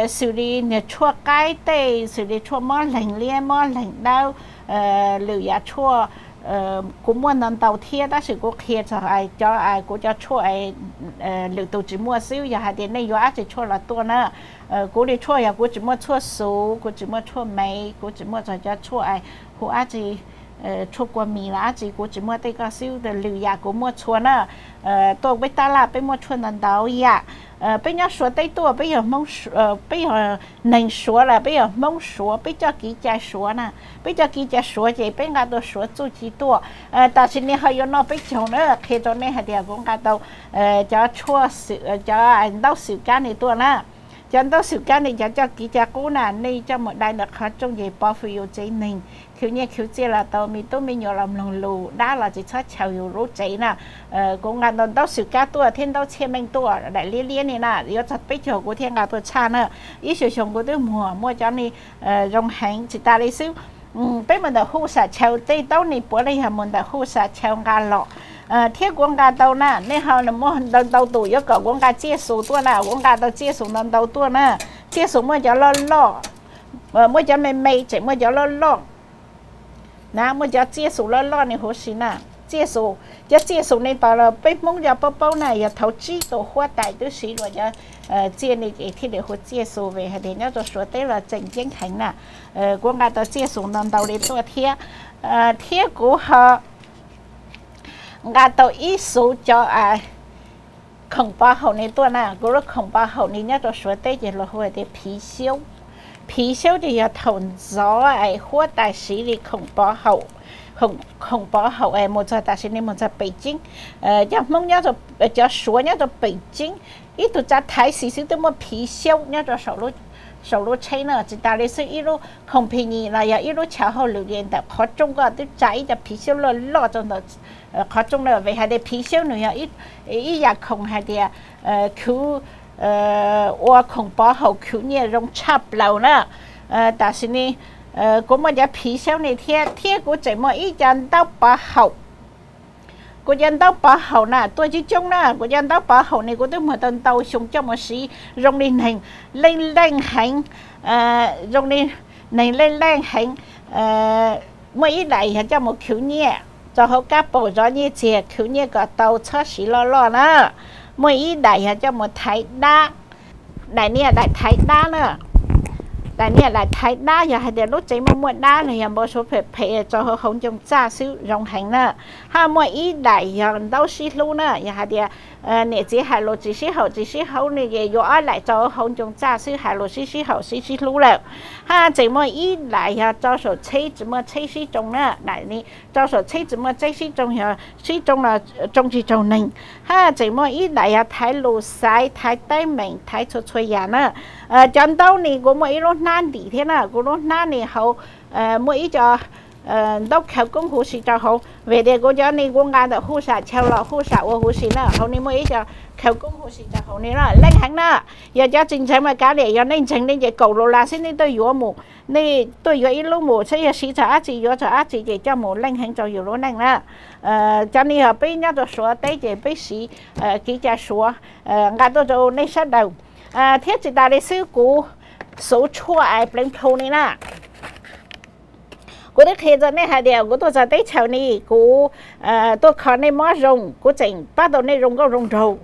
xws li niag tshuaj qaib tej, xws li tshuaj mob leeg liab mob leeg dawb, lwm yam tshuaj kuv muaj ntau ntau thiab, tab sis kuv qhia txog cov, kuv cov tshuaj lwm tus tsis muaj xwb. Yog hais tias nej yuav dab tsi tshuaj los tuaj na. Kuv li tshuaj yog kuv tsis muaj tshuaj xuv, kuv tsis muaj tshuaj me, kuv tsis muaj txog cov tshuaj hu dab tsi tshuaj kua mis los dab tsi, kuv tsis muaj tej ko xwb, lwm yam kuv muaj txhua na. Tuaj peb tab laj peb muaj tshuaj ntau ntau yam. Peb nyob Suav teb tuaj, peb yog Hmoob, peb yog neeg Suav los peb yog Hmoob Suav, peb coj kev cai Suav na. Peb coj kev cai Suav ces peb nqa tau Suav txuj ci tuaj. Tam sim no ho yuav noj peb caug na, qhia rau nej hais tias kuv nqa tau cov tshuaj, cov ntaub xwm kab ne tuaj na. Cov ntaub xwm kab ne cov coj kev cai qub na, nej coj mus dai ntawm qhov rooj ces pov hwm yus tsev neeg, khwv nyiaj khwv txiaj los tau, me tub me nyuam los mloog lus, dab los tsis txhob chaws yus lub tsev na. Kuv nqa ntau ntaub xwm kab tuaj thiab ntaub txhiaj meej tuaj, daim liab liab ne na, yuav txog peb caug kuv thiaj nqa tuaj tshaj na. Ib xyoo xyoo kuv twb muag muaj cov ne zoo heev. Tsis tas li xwb, peb mus ntawm Hu Sam Chaw, tej ntaub ne puav leej yog mus ntawm Hu Sam Chaw nqa los. Thiab kuv nqa tau na, nej ho muaj ntau ntau tus yuav kom kuv nqa txiaj xus tuaj na, kuv nqa tau txiaj xus ntau ntau tuaj na. Txiaj xus muaj cov loj loj, muaj cov me me, tseem muaj cov loj loj na, muaj cov txiaj xus loj loj ne huv si na. Txiaj xus, cov txiaj xus ne tos los peb Hmoob cov paub paub na, yog thaum tsib tus huab tais twb siv dua cov txiaj ne ces thiaj li hu txiaj xus, vim hais tias nyob rau Suav teb los tseem ceeb heev na. Kuv nqa tau txiaj xus ntau ntau li tuaj thiab. Thiab kuv ho nqa tau ib xus cov khoom pov haum ne tuaj na. Kuv lub khoom pov haum ne nyob rau Suav teb ces luag hu hais tias phiv xyub. Phiv xyub ces yog thaum ntxov huab tais siv li khoom pov haum, khoom pov haum es mus txog tam sim no mus txog pem ceeb. Cov Hmoob, cov Suav nyob rau pem ceeb, ib tug tsav thaiv xis xwb twb muaj phiv xyub nyob rau saum lub tsheb na. Tsis tas li xwb, ib lub khoom phi nyis los yog ib lub chav hauj lwm es ntawm qhov rooj koj twb tsa ib co phiv xyub loj loj rau ntawm qhov rooj na, vim hais tias phiv xyub nws yog ib yam khoom hais tias khwv, ua khoom pov haum khwv nyiaj zoo tshaj plaws na. Tam sim no kuv muaj cov phiv xyub ne thiab, thiab kuv tseem muaj ib co ntaub pov haum. Kuv cov ntaub pov haum na tuaj coob coob na, kuv cov ntaub pov haum ne kuv twb muag tau ntau xyoo coj mus siv zoo li neeg leej leej heev, zoo li neeg leej leej heev. Muaj ib daim yog coj mus khwv nyiaj rau hauv kab paus zov nyiaj txiag, khwv nyiaj kom tau txhob siv loj loj na. Muaj ib daim yog coj mus thaiv dab, daim niag daim thaiv dab na. Daim niag daim thaiv dab yog hais tias lub tsev muaj muaj dab los yog npau suav phem phem rau hauv hauv ncoo txaj xwb zoo heev na. Hab muaj ib daim yog ntaub sib hlub na, yog hais tias niam txiv hais lus tsis sib haum tsis sib haub ne ces yuav ob daim rau hauv ncoo txaj xwb, hais lus sib sib haum sib sib hlub lawm. Hab tseem muaj ib daim yog rau saum tsheb tsis muaj tsheb sib tsoo na, daim rau saum tsheb tsis muaj tsheb sib tsoo, yog sib tsoo los tsoo tsis raug neeg. Hab tseem muaj ib daim yog thaiv lus xaiv, thaiv teeb meem, thaiv txhua txhua yam na. Cov ntaub ne kuv muaj ib lub hnab ntim thiab na, kuv lub hnab ne hauv muaj ib co ntaub khaws koob huv si rau hauv, vim tias kuv cov ne kuv nqa ntawm Hu Sam Chaw los Hu Sam ua huv si na, hauv ne muaj ib co khaws koob huv si rau hauv ne na, leej heev na. Yog cov tsis ntseeg mas kav liam, yog nej ntseeg nej ces kaum dollar xwb nej tuaj yuav mus, nej tuaj yuav ib lub mus saib yog siv txog dab tsi yuav txog dab tsi ces coj mus, leej heev rau yus lub neej na. Cov ne yog peb nyob rau Suav teb ces peb siv kev cai Suav nqa tuaj rau nej sawv daws. Thiab tsis tas li xwb, kuv xuv tshuaj pleev plhu ne na. Kuv twb qhia rau nej hais tias kuv tuaj txog teb chaws ne kuv tuaj kho nej mob zoo, kuv tseem pab tau nej zoo nkauj zoo nraug.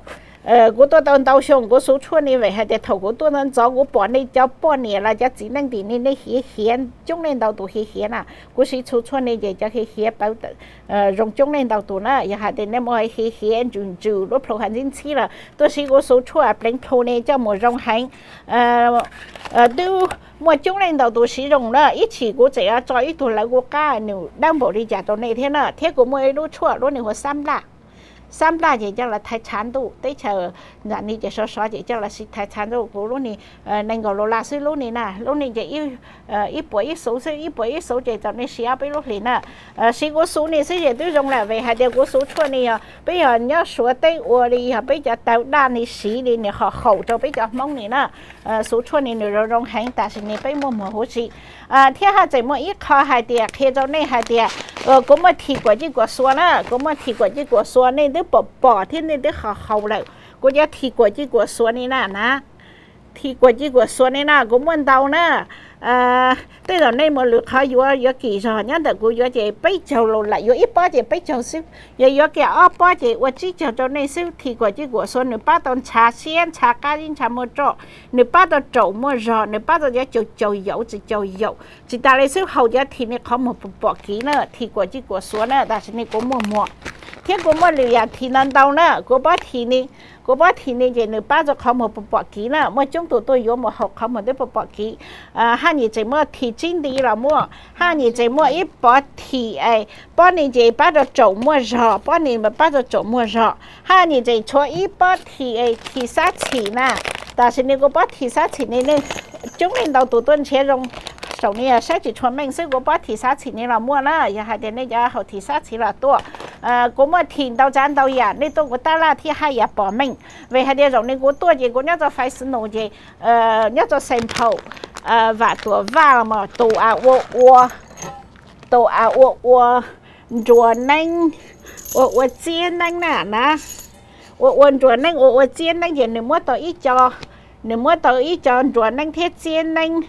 Kuv tuaj tau ntau xyoo kuv xuv tshuaj ne, vim hais tias thaum kuv tuaj ntxov ntxov kuv pom nej cov poj niam los cov txiv neej tim ne nej hiav hiav, coob leej ntau tus hiav hiav na. Kuv siv xuv tshuaj ne ces cov hiav hiav pawv zoo coob leej ntau tus na. Yog hais tias nej muaj hiav hiav ntsws ntsws, lub plhu hav ntxhib ntxhib los tuaj siv kuv xuv tshuaj pleev plhu ne coj mus zoo heev. Twb muaj coob leej ntau tus siv zoo na, ib chim kuv tseem tso ib tug lawv kuv qab nws dawb npaum li cas rau nej thiab na. Thiab kuv muaj ib lub tshuaj, lub ne hu xab nplaj. Xab nplaj ces coj los thaiv tshav ntuj, teb chaws ntawm ne ces sov sov ces coj los siv thaiv tshav ntuj. Kuv lub ne nees nkaum dollar xwb lub ne na, lub ne ces ib puas ib xuv xwb, ib puas ib xuv ces txaus nej siv ob peb lub hlis na. Siv kuv xuv ne xwb ces twb zoo lawm, vim hais tias kuv xuv tshuaj ne yog peb yog nyob Suav teb ua li yog peb cov tawv daj ne siv li nws ho haum rau peb cov Hmoob ne na. Xuv tshuaj ne nws zoo zoo heev, tam sim ne peb muaj muag huv si. Thiab haj tseem muaj ib qho hais tias qhia rau nej hais tias kuv muaj thim kuam ci kuam xuas na, kuv muaj thim kuam ci kuam xuas nej twb pom pom thiab nej twb ho haus lawm. Kuv cov thim kuam ci kuam xuas ne na na, thim kuam ci kuam xuas ne na kuv muaj ntau na. Tej zaum nej mus lwm qhov yuav yuav kim zog, nyob ntawm kuv yuav ces peb caug los lawm, yuav ib pob ces peb caug xwb, yog yuav kiag ob pob ces ua tsib caug rau nej xwb. Thim kuam ci kuam xuav nws pab tau ntshav siab ntshav qab zib ntshav muaj roj, nws pab tau raum muaj zog, nws pab tau cov caum caum yaum tsis caum yaum. Tsis tas li xwb haus cov thim ni qhov muag puas pom kiv na, thim kuam ci kuam xuav na, tam sim ni kuv muaj muag thiab kuv muaj lwm yam thim ntau ntau na, kuv pob thim ni, kuv pob thim ni ces nws pab tau qhov muag puas pom kiv na, muaj coob tus tuaj yuav mus haus qhov muag twb puas pom kiv. Haj nyim tseem muaj thim tsib nti los muaj, haj nyim tseem muaj ib pob thim es pob ni ces pab rau raum muaj zog, pob ni pab rau raum muaj zog, haj nyim tseem tshuav ib pob thim es thim xab txhim na. Tam sim ni kuv pob thim xab txhim ni nej coob leej ntau tus tuaj nrhiav zoo, saum ni saib tsis tshua meej xwb, kuv pob thim xab txhim ni los muaj na. Yog hais tias nej cov haus thim xab txhim los tuaj. Kuv muaj thim ntau tsav ntau yam, nej tuaj kuv tab laj thiab haj yam pom meej. Vim hais tias zaum ni kuv tuaj ces kuv nyob rau Fresno ces nyob rau Saint Paul, Vam Tuam Vaj los mas tus a ua ua, tus a ua ua nruas neeb, ua ua txiab neeb na na, ua ua nruas neeb ua ua txiab neeb ces nws muab tau ib co, nws muab tau ib co nruas neeb thiab txiab neeb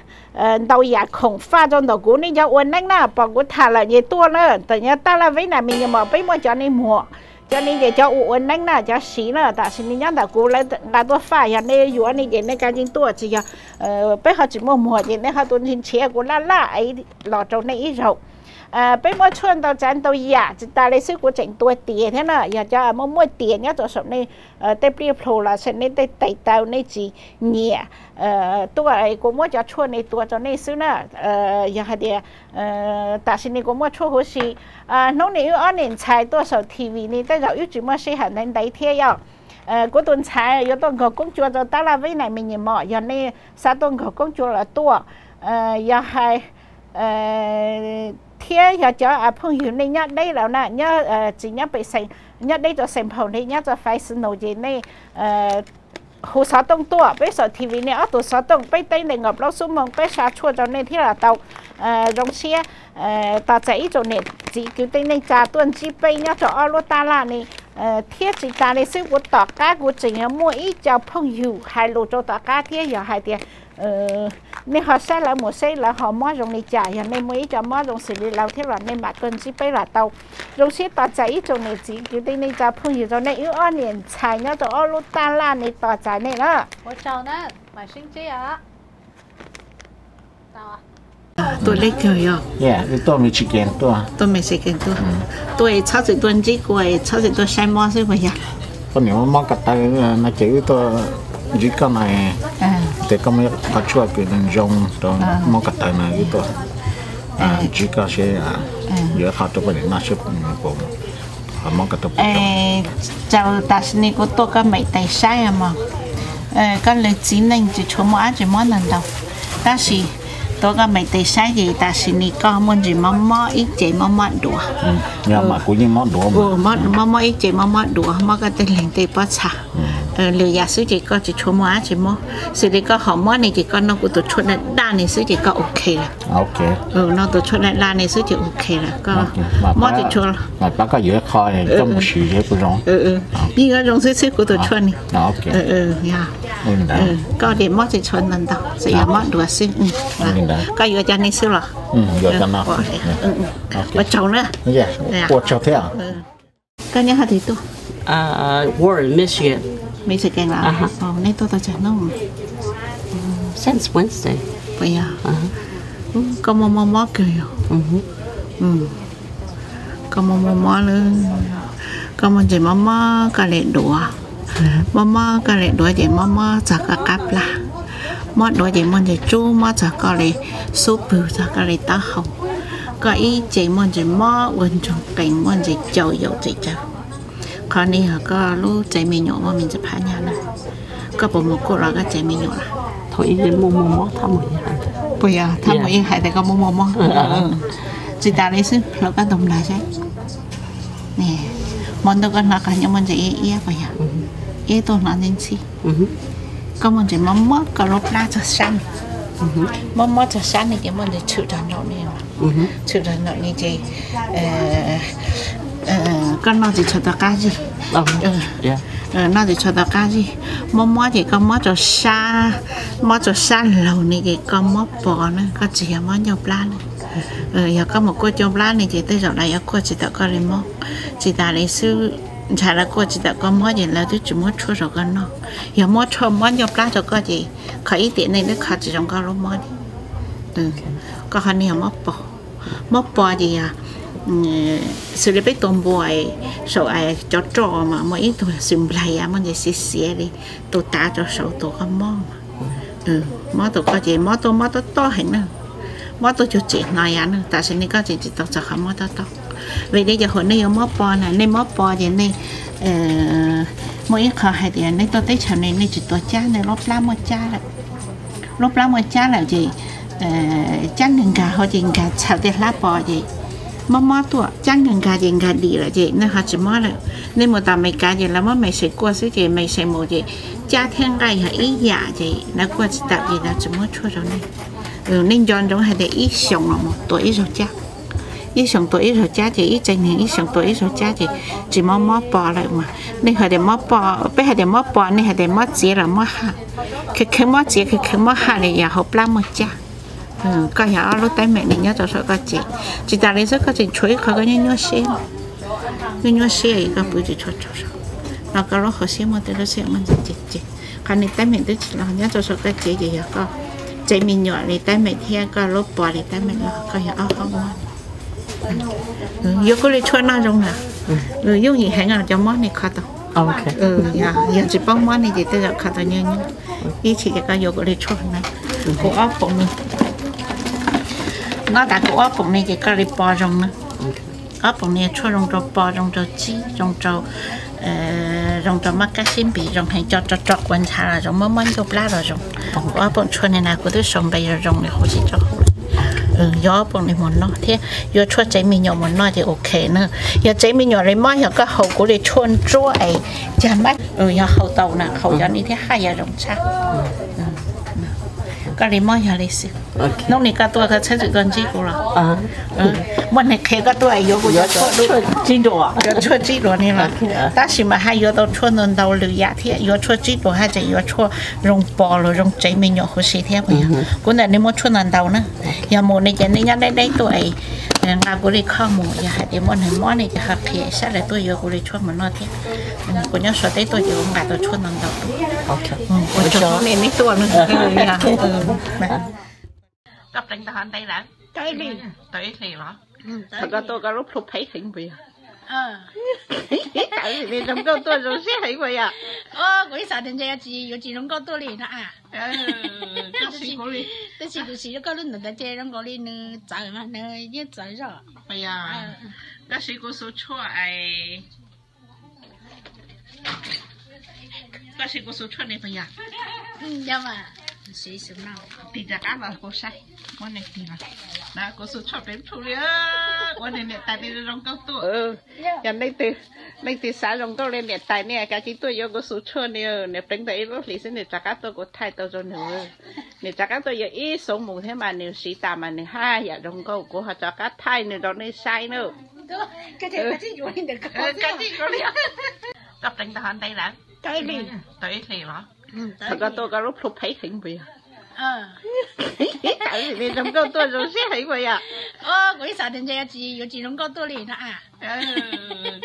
ntau yam khoom faj rau ntawm kuv. Nej cov ua neeb na pom kuv tham lawm ces tuaj na, tam nyob tab laj veb na me nyuam mos peb muaj cov ni muag, cov ni ces cov ua ua neeb na cov siv na, tam sim ni nyob ntawm kuv lawv nqa tuaj faj, yog nej yuav ni ces nej kav tsij tuaj, tsis yog peb ho tsis muaj muag ces nej ho tus nrhiav kuv laj laj es los rau nej ib zaug. Peb muaj tshuaj ntau tsav ntau yam, tsis tas li xwb kuv tseem tua tias thiab na, yog cov muaj muaj tias nyob rau saum nej tej pliaj plhu los sis nej tej tes taw nej tsis nyiam tuaj, kuv muab cov tshuaj ni tua rau nej xwb na. Yog hais tias tam sim ni kuv muaj tshuaj huv si, hnub ni wb ob niam ntxhais tuaj saum T V ni tej zaum wb tsis muaj sij hawm ntev ntev thiab yom. Kuv tus ntxhais yuav tuaj nkaug koob cua rau tab laj veb na me nyuam mos, yog nej xav tuaj nkaug koob cua los tuaj, yog hais thiab yog cov phooj ywg nej nyob deb lawm na, nyob tsis nyob pem Saint, nyob deb rau Saint Paul li, nyob rau Fresno ces nej hu xov tooj tuaj, peb saum T V nej ob tug xov tooj, peb teb nte nkaus plaub xuab moos peb xa tshuaj rau nej thiab los tau. Zoo siab tos txais ib tsoom niam txiv kwv tij neej tsa tuaj ntsib peb nyob rau ob lub tab laj ni. Thiab tsis tas li xwb kuv tom qab kuv tseem yuav muaj ib co phooj ywg hais lus rau tom qab thiab, yog hais tias nej ho saib lawv mus seb lawv ho mob zoo li cas, yog nej muaj ib co mob zoo xws li lawv thiab los nej mam tuaj ntsib peb los tau. Zoo siab tos txais ib tsoom niam txiv kwv tij neej tsa phooj ywg rau nej wb ob niam ntxhais nyob rau ob lub tab laj ni tos txais nej na. Tuaj lej kawg yog. Tuaj Michigan tuaj. Tuaj Michigan tuaj. Tuaj es txhob txwm tuaj ntsib kuv es txhob txwm tuaj saib mob xwb puas yog? Koj niam mob ko taw no ces wb tuaj ntsib koj no, ces koj muaj qhov tshuaj kws zoo rau mob ko taw no wb tuaj ntsib koj seb yuav qhov rau koj niam noj seb puas mob ko taw. Tsaus tam sim ni kuv tuaj koj meem tes saib mog, koj lwm txiv neej tsis tshua muaj dab tsi mob ntau ntau, tab sis tuaj koj meem tes saib ces tam sim ni koj muaj ntsis mob mob ib ce mob mob duav. Kuv yeej mob duav, mob mob ib ce mob mob duav, mob koj tej leeg tej pob txha. Lwm yam xwb ces koj tsis tshua muaj dab tsi mob, xws li koj hom mob ni ces koj noj kuv tus tshuaj daj daj ni xwb ces koj ok lawm. Noj tus tshuaj daj daj ni xwb ces ok lawm, koj mob tsis tshua. Pab koj yuav qho koj mus siv kuv zoo. Yeej yuav zoo xwb xwb kuv tus tshuaj ni. Koj ces mob tsis tshua ntau ntau, tsuas yog mob duav xwb. Koj yuav cov ni xwb los? Ua tsaug na. Ua tsaug thiab. Koj nyob qhov twg tuaj? Warren, Michigan. Michigan los? Nej tuaj tau tsawg hnub? Since Wednesday. Puas yog? Koj muaj mob mob kawg yog? Koj muaj mob mob lawm, koj muaj ntsis mob mob koj li duav, mob mob koj li duav ces mob mob txog koj qab plag, mob duav ces muaj ntsis tsub mob txog koj li xub pwg txog koj li taub hau, koj ib ce muaj ntsis mob ua ntsoog qees muaj ntsis caum yaum tseem caw. Qhov ni yog koj lub tsev me nyuam muaj me ntsis phab nyaj na. Koj puas mus kuaj los koj tsev me nyuam lawm? Puas yog? Thaj mus yeej hais tias koj muaj muaj mob. Tsis tas li xwb, hlawv koj tus nplaig saib. Hmo ntuj koj hnov qhov nyob muaj ntsis iab iab puas yog? Ib tuaj hnov ntsis ntxhib. Koj muaj ntsis mob mob koj lub plab txog sab, mob mob txog sab ni ces muaj ntsis tshwm rau nraum ni, tshwm rau nraum ni ces koj noj tsis tshua tau qab zib. Noj ntawm tsho tom qab zib, mob mob ces koj mob rau sab, mob rau sab laug ne ces koj mob pos na, koj tsis yog mob ncauj plab na. Yog koj mus kuaj ncauj plab ne ces tej zaum lawv yuav kuaj tsis tawm koj li mob, tsis tas li xwb, ntshai lawv kuaj tsis tawm koj mob ces lawv twb tsis muab tshuaj rau koj noj. Yog muab tshuaj mob ncauj plab rau koj ces kho ib tiam neej twb kho tsis zoo koj lub mob li. Koj qhov no yog mob pos. Mob pos ces yog xws li peb tua npua saum cov roj mas muaj ib tug xws nplaig muaj ntsis xiav xiav li, tus tav rau saud tus koj mob. Mob tus koj ces mob tuaj mob tob tob heev na, mob tuaj cuag tsem hnov yam na, tam sim no koj tseem tsis tau txog qhov mob tob tob. Vim li cas hauv nej yuav mob pos na, nej mob pos ces nej muaj ib qho hais tias nej tuaj teb chaws ne nej tsis tuav cab, nej lub plab muaj cab lawm. Lub plab muaj cab lawm ces cab nkag nkag hauv ces nkag txhaws tej hlab pos ces mob mob tuaj, cab nkag nkag ces nkag dim lawm ces nej ho tsis mob lawm. Nej mus tom Amelikas ces lawv muab mexes kuaj xwb ces mexes mus ces cab thiab nqaij yog ib yam ces lawv kuaj tsis tawm ces lawv tsis muab tshuaj rau nej. Nej nco ntsoov hais tias ib xyoos los mus tua ib zaug cab, ib xyoos tua ib zaug cab ces ib tsev neeg ib xyoos tua ib zaug cab ces tsis mob mob pos lawm mas. Nej hais tias mob pos, peb hais tias mob pos, nej hais tias mob txiav los mob haj. Kheev kheev mob txiav, kheev kheev mob haj li yog hauv plab muaj cab. Koj yog ob lub teeb meem li nyob rau saum koj cev, tsis tas li xwb koj tseem tshuav ib qho koj nyuaj nyuaj siab, nyuaj nyuaj siab koj pw tsis tshua tsaug zog, no koj lub hauv siab muaj tej lub siab muaj ntsis ces, qhov no teeb meem twb tsis los nyob rau saum koj cev ces yog koj tsev me nyuam li teeb meem thiab koj lub pos li teeb meem los koj yog ob hauv mob. Yuav kuv li tshuaj noj zoo na, yooj yim heev cov mob ne kho tau. Yog tsis paub mob ne ces tej zaum kho tau nyuaj nyuaj. Ib chim ces koj yuav kuv li tshuaj na, kuv ob poom ne, noj tas kuv ob poom ne ces koj li pos zoo na. Ob poom ne tshuaj zoo rau pos, zoo rau tsib, zoo rau zoo rau mob kab sib npis, zoo heev, cov rog rog quav ntshav los zoo, mob mob ncauj plab los zoo. Kuv ob poom tshuaj ne na kuv twb sau npe zoo zoo li huv si rau hauv. Yuav ob poom ne mus noj thiab yuav tshuaj tsev me nyuam mus noj ces ok na. Yog tsev me nyuam li mob yog koj haus kuv li tshuaj ntsuab es cag mab, yog haus tau na, haus cov ni thiab haj yam zoo tshaj. Koj li mob yog li xwb. Hnub ni koj tuaj koj txhob txwm tuaj ntsib kuv los. Muaj neeg qhia koj tuaj yuav kuv cov tshuaj tsib duas ni los. Tab sis mas haj yuav tau tshuaj ntau ntau lwm yam thiab, yuav tshuaj tsib duas haj tseem yuav tshuaj zoo pos los zoo tsev me nyuam huv si thiab. Kuv ntawm nej muaj tshuaj ntau ntau na. Yog mus ne ces nej nyob deb deb tuaj es nqa kuv li kho mus, yog hais tias muaj neeg mob ne ces ho qhia sab lawv tuaj yuav kuv li tshuaj mus noj thiab. Kuv nyob Suav teb tuaj ces kuv nqa tau tshuaj ntau ntau tuaj. Ua tsaug nej tuaj. Koj pleev tau hov ntev lawm? Tau ib hlis los? Thaum koj tuaj koj lub plhu phem heev puas yog? Zoo nkauj tuaj zoo siab heev puas yog? Kuv ib xav tias ntshe yuav tsis zoo nkauj tuaj li no. Tab sis kuv siv koj lub ntawd ces zoo nkaus li nws txawv mas nws yeej txawv zog. Koj siv kuv xu tshuaj es, koj siv kuv xu tshuaj ne puas yog? Tig rov qab los kuv saib, muab nws tig los. Kuv xu tshuaj pleev plhu li, ua nws niam tais li zoo nkauj tuaj. Yog leej twg xav zoo nkauj li niam tais ne kav tsij tuaj yuav kuv xu tshuaj ni, nws pleev tau ib lub hlis xwb nws rov qab tuaj kuv thaij tau rau nws. Nws rov qab tuaj yuav ib xub mus thiab mas nws siv tas mas nws haj yam zoo nkauj, kuv ho rov qab thaij nws rau nej saib na. Koj pleev tau hov ntev lawm? Tau ib hlis los? Thaum koj tuaj koj lub plhu phem heev puas yog? Zoo nkauj tuaj zoo siab heev puas yog? Kuv ib xav tias ntshe yuav tsis zoo nkauj tuaj li no.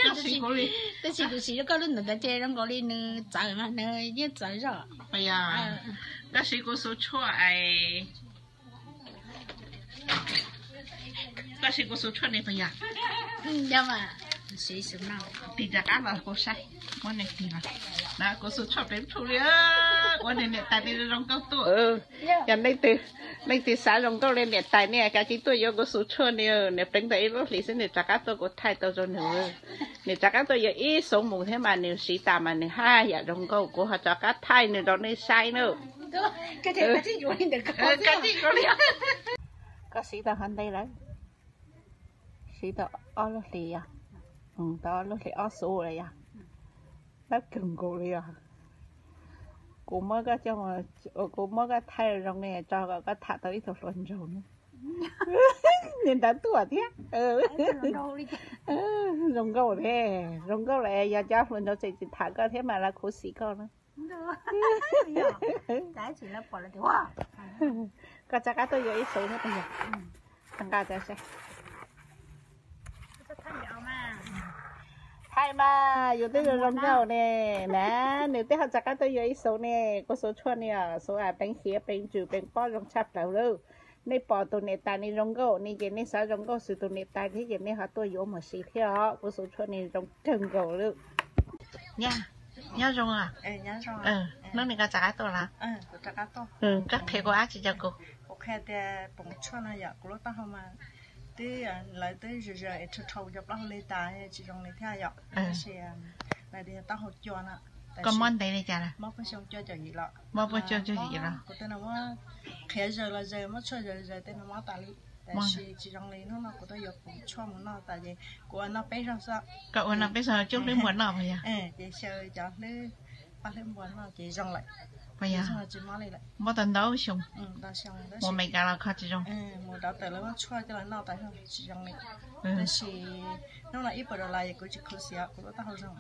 Tab sis kuv siv koj lub ntawd ces zoo nkaus li nws txawv mas nws yeej txawv zog. Koj siv kuv xu tshuaj es, koj siv kuv xu tshuaj ne puas yog? Tig rov qab los kuv saib, muab nws tig los. Kuv xu tshuaj pleev plhu li, ua nws niam tais li zoo nkauj tuaj. Yog leej twg xav zoo nkauj li niam tais ne kav tsij tuaj yuav kuv xu tshuaj ni, nws pleev tau ib lub hlis xwb nws rov qab tuaj kuv thaij tau rau nws. Nws rov qab tuaj yuav ib xub mus thiab mas nws siv tas mas nws haj yam zoo nkauj, kuv ho rov qab thaij nws rau nej saib na. Koj siv tau hov ntev lawm? Siv tau ob lub hlis yog? Tau ob lub hlis ob xub lawm yog? Dawb kawg nkaus li yog? Kuv muab koj coj, kuv muab koj thaij zoo li tso kom koj tham tau ib tug hluas nraug na. Niag ntawd tuaj thiab. Zoo nkauj thiab, zoo nkauj lawm, yog cov hluas nraug tseem tsis tham koj thiab mas lawv khuv xim koj na. Koj rov qab tuaj yuav ib xuv thiab puas yog? Nqa saib. Thaij mas yus twb zoo zoo nkauj ne, na, nws twb ho rov qab tuaj yuav ib xuv ne, kuv xuv tshuaj ne, xuv a peev hiav peev tswm peev pob zoo tshaj plaws lawm. Nej pom tus niam tais ne zoo nkauj ne ces nej xav zoo nkauj xws tus niam tais thiab ces nej ho tuaj yuav mus siv thiab os, kuv xuv tshuaj ne zoo kawg nkaus lawm. Nyob zoo. Hnub no koj rov qab tuaj los? Koj qhia kuv dab tsi rau kuv? Kuv qhia tias poom tshuaj no yom, kuv lub taub hau mas twb, lawv twb zaws zaws es rhau rhau cov plaub hau li tas tsis zoo li thiab yom, tab sis lawv tias taub hau cua no. Koj mob ntev li cas lawm? Mob puag xyoo cuaj caum yim los. Mob puag xyoo cuaj caum yim los. Kuv tej no muab qhiav zaws los zaws, muab tshuaj zaws zaws tej no mob tas li. Tab sis tsis zoo li, hnub no kuv tuaj yuav poom tshuaj mus noj tas ces kuv ua noj peb zaug xwb. Koj ua noj peb zaug coj hlwb npua noj puas yog? Ces xyaw cov hlwb, paj hlwb npua noj ces zoo lawm. Puas yog? Tsis mob li lawm. Mob tau ntau xyoo. Mus Amelikas los kho tsis zoo. Mus rau tawm lawv muab tshuaj coj los noj tas tsis zoo li. Tab sis hnub no ib puas dollar es kuv tsis khuv xim, kuv lub taub hau zoo.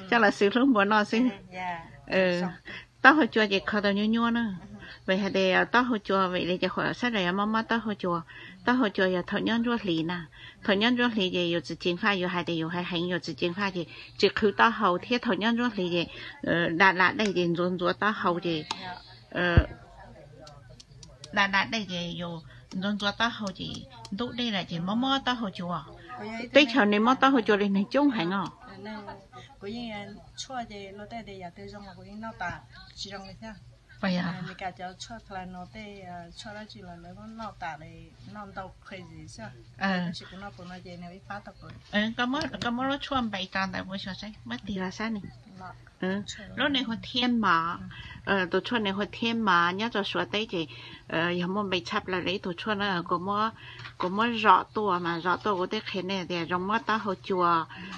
Coj los xwb hlwb npua noj xwb. Taub hau cua ces kho tau nyuaj nyuaj na. Vim hais tias taub hau cua vim li cas, sab nraud yog mob mob taub hau cua. Taub hau cua yog thaum nyob ntsuab hlis na. Thaum nyob ntsuab hlis ces yus txiv ceev faj, yus hais tias yus heev heev, yus txiv ceev faj ces tsis qhwv taub hau thiab thaum nyob ntsuab hlis ces da da dej ces ntxuav ntxuav taub hau ces da da dej ces yus ntxuav ntxuav taub hau ces ntub dej lawm ces mob mob taub hau cua. Teb chaws ne mob taub hau cua li neeg coob heev os. Kuv yeej tshuaj ces luag tej tias yam twg zoo los kuv yeej noj tas, tsis zoo li thiab. Puas yog? Meskas cov tshuaj Tylenol tej, tshuaj dab tsi los lawv muab noj tas li, noj ntau crazy xwb. Tab sis kuv noj tus no ces nws ib pab tau kuv. Koj muab lub tshuaj npe rau ntawd mus xyuas saib, muab tig los saib ne. Lub ne hu Thiab Mov, tus tshuaj ne hu Thiab Mov, nyob rau Suav teb ces yog muaj npe tshaj plaws li ib tug tshuaj na. Kuv muab zom tuaj mas zom tuaj kuv twb qhia nej tias zoo mob taub hau cua,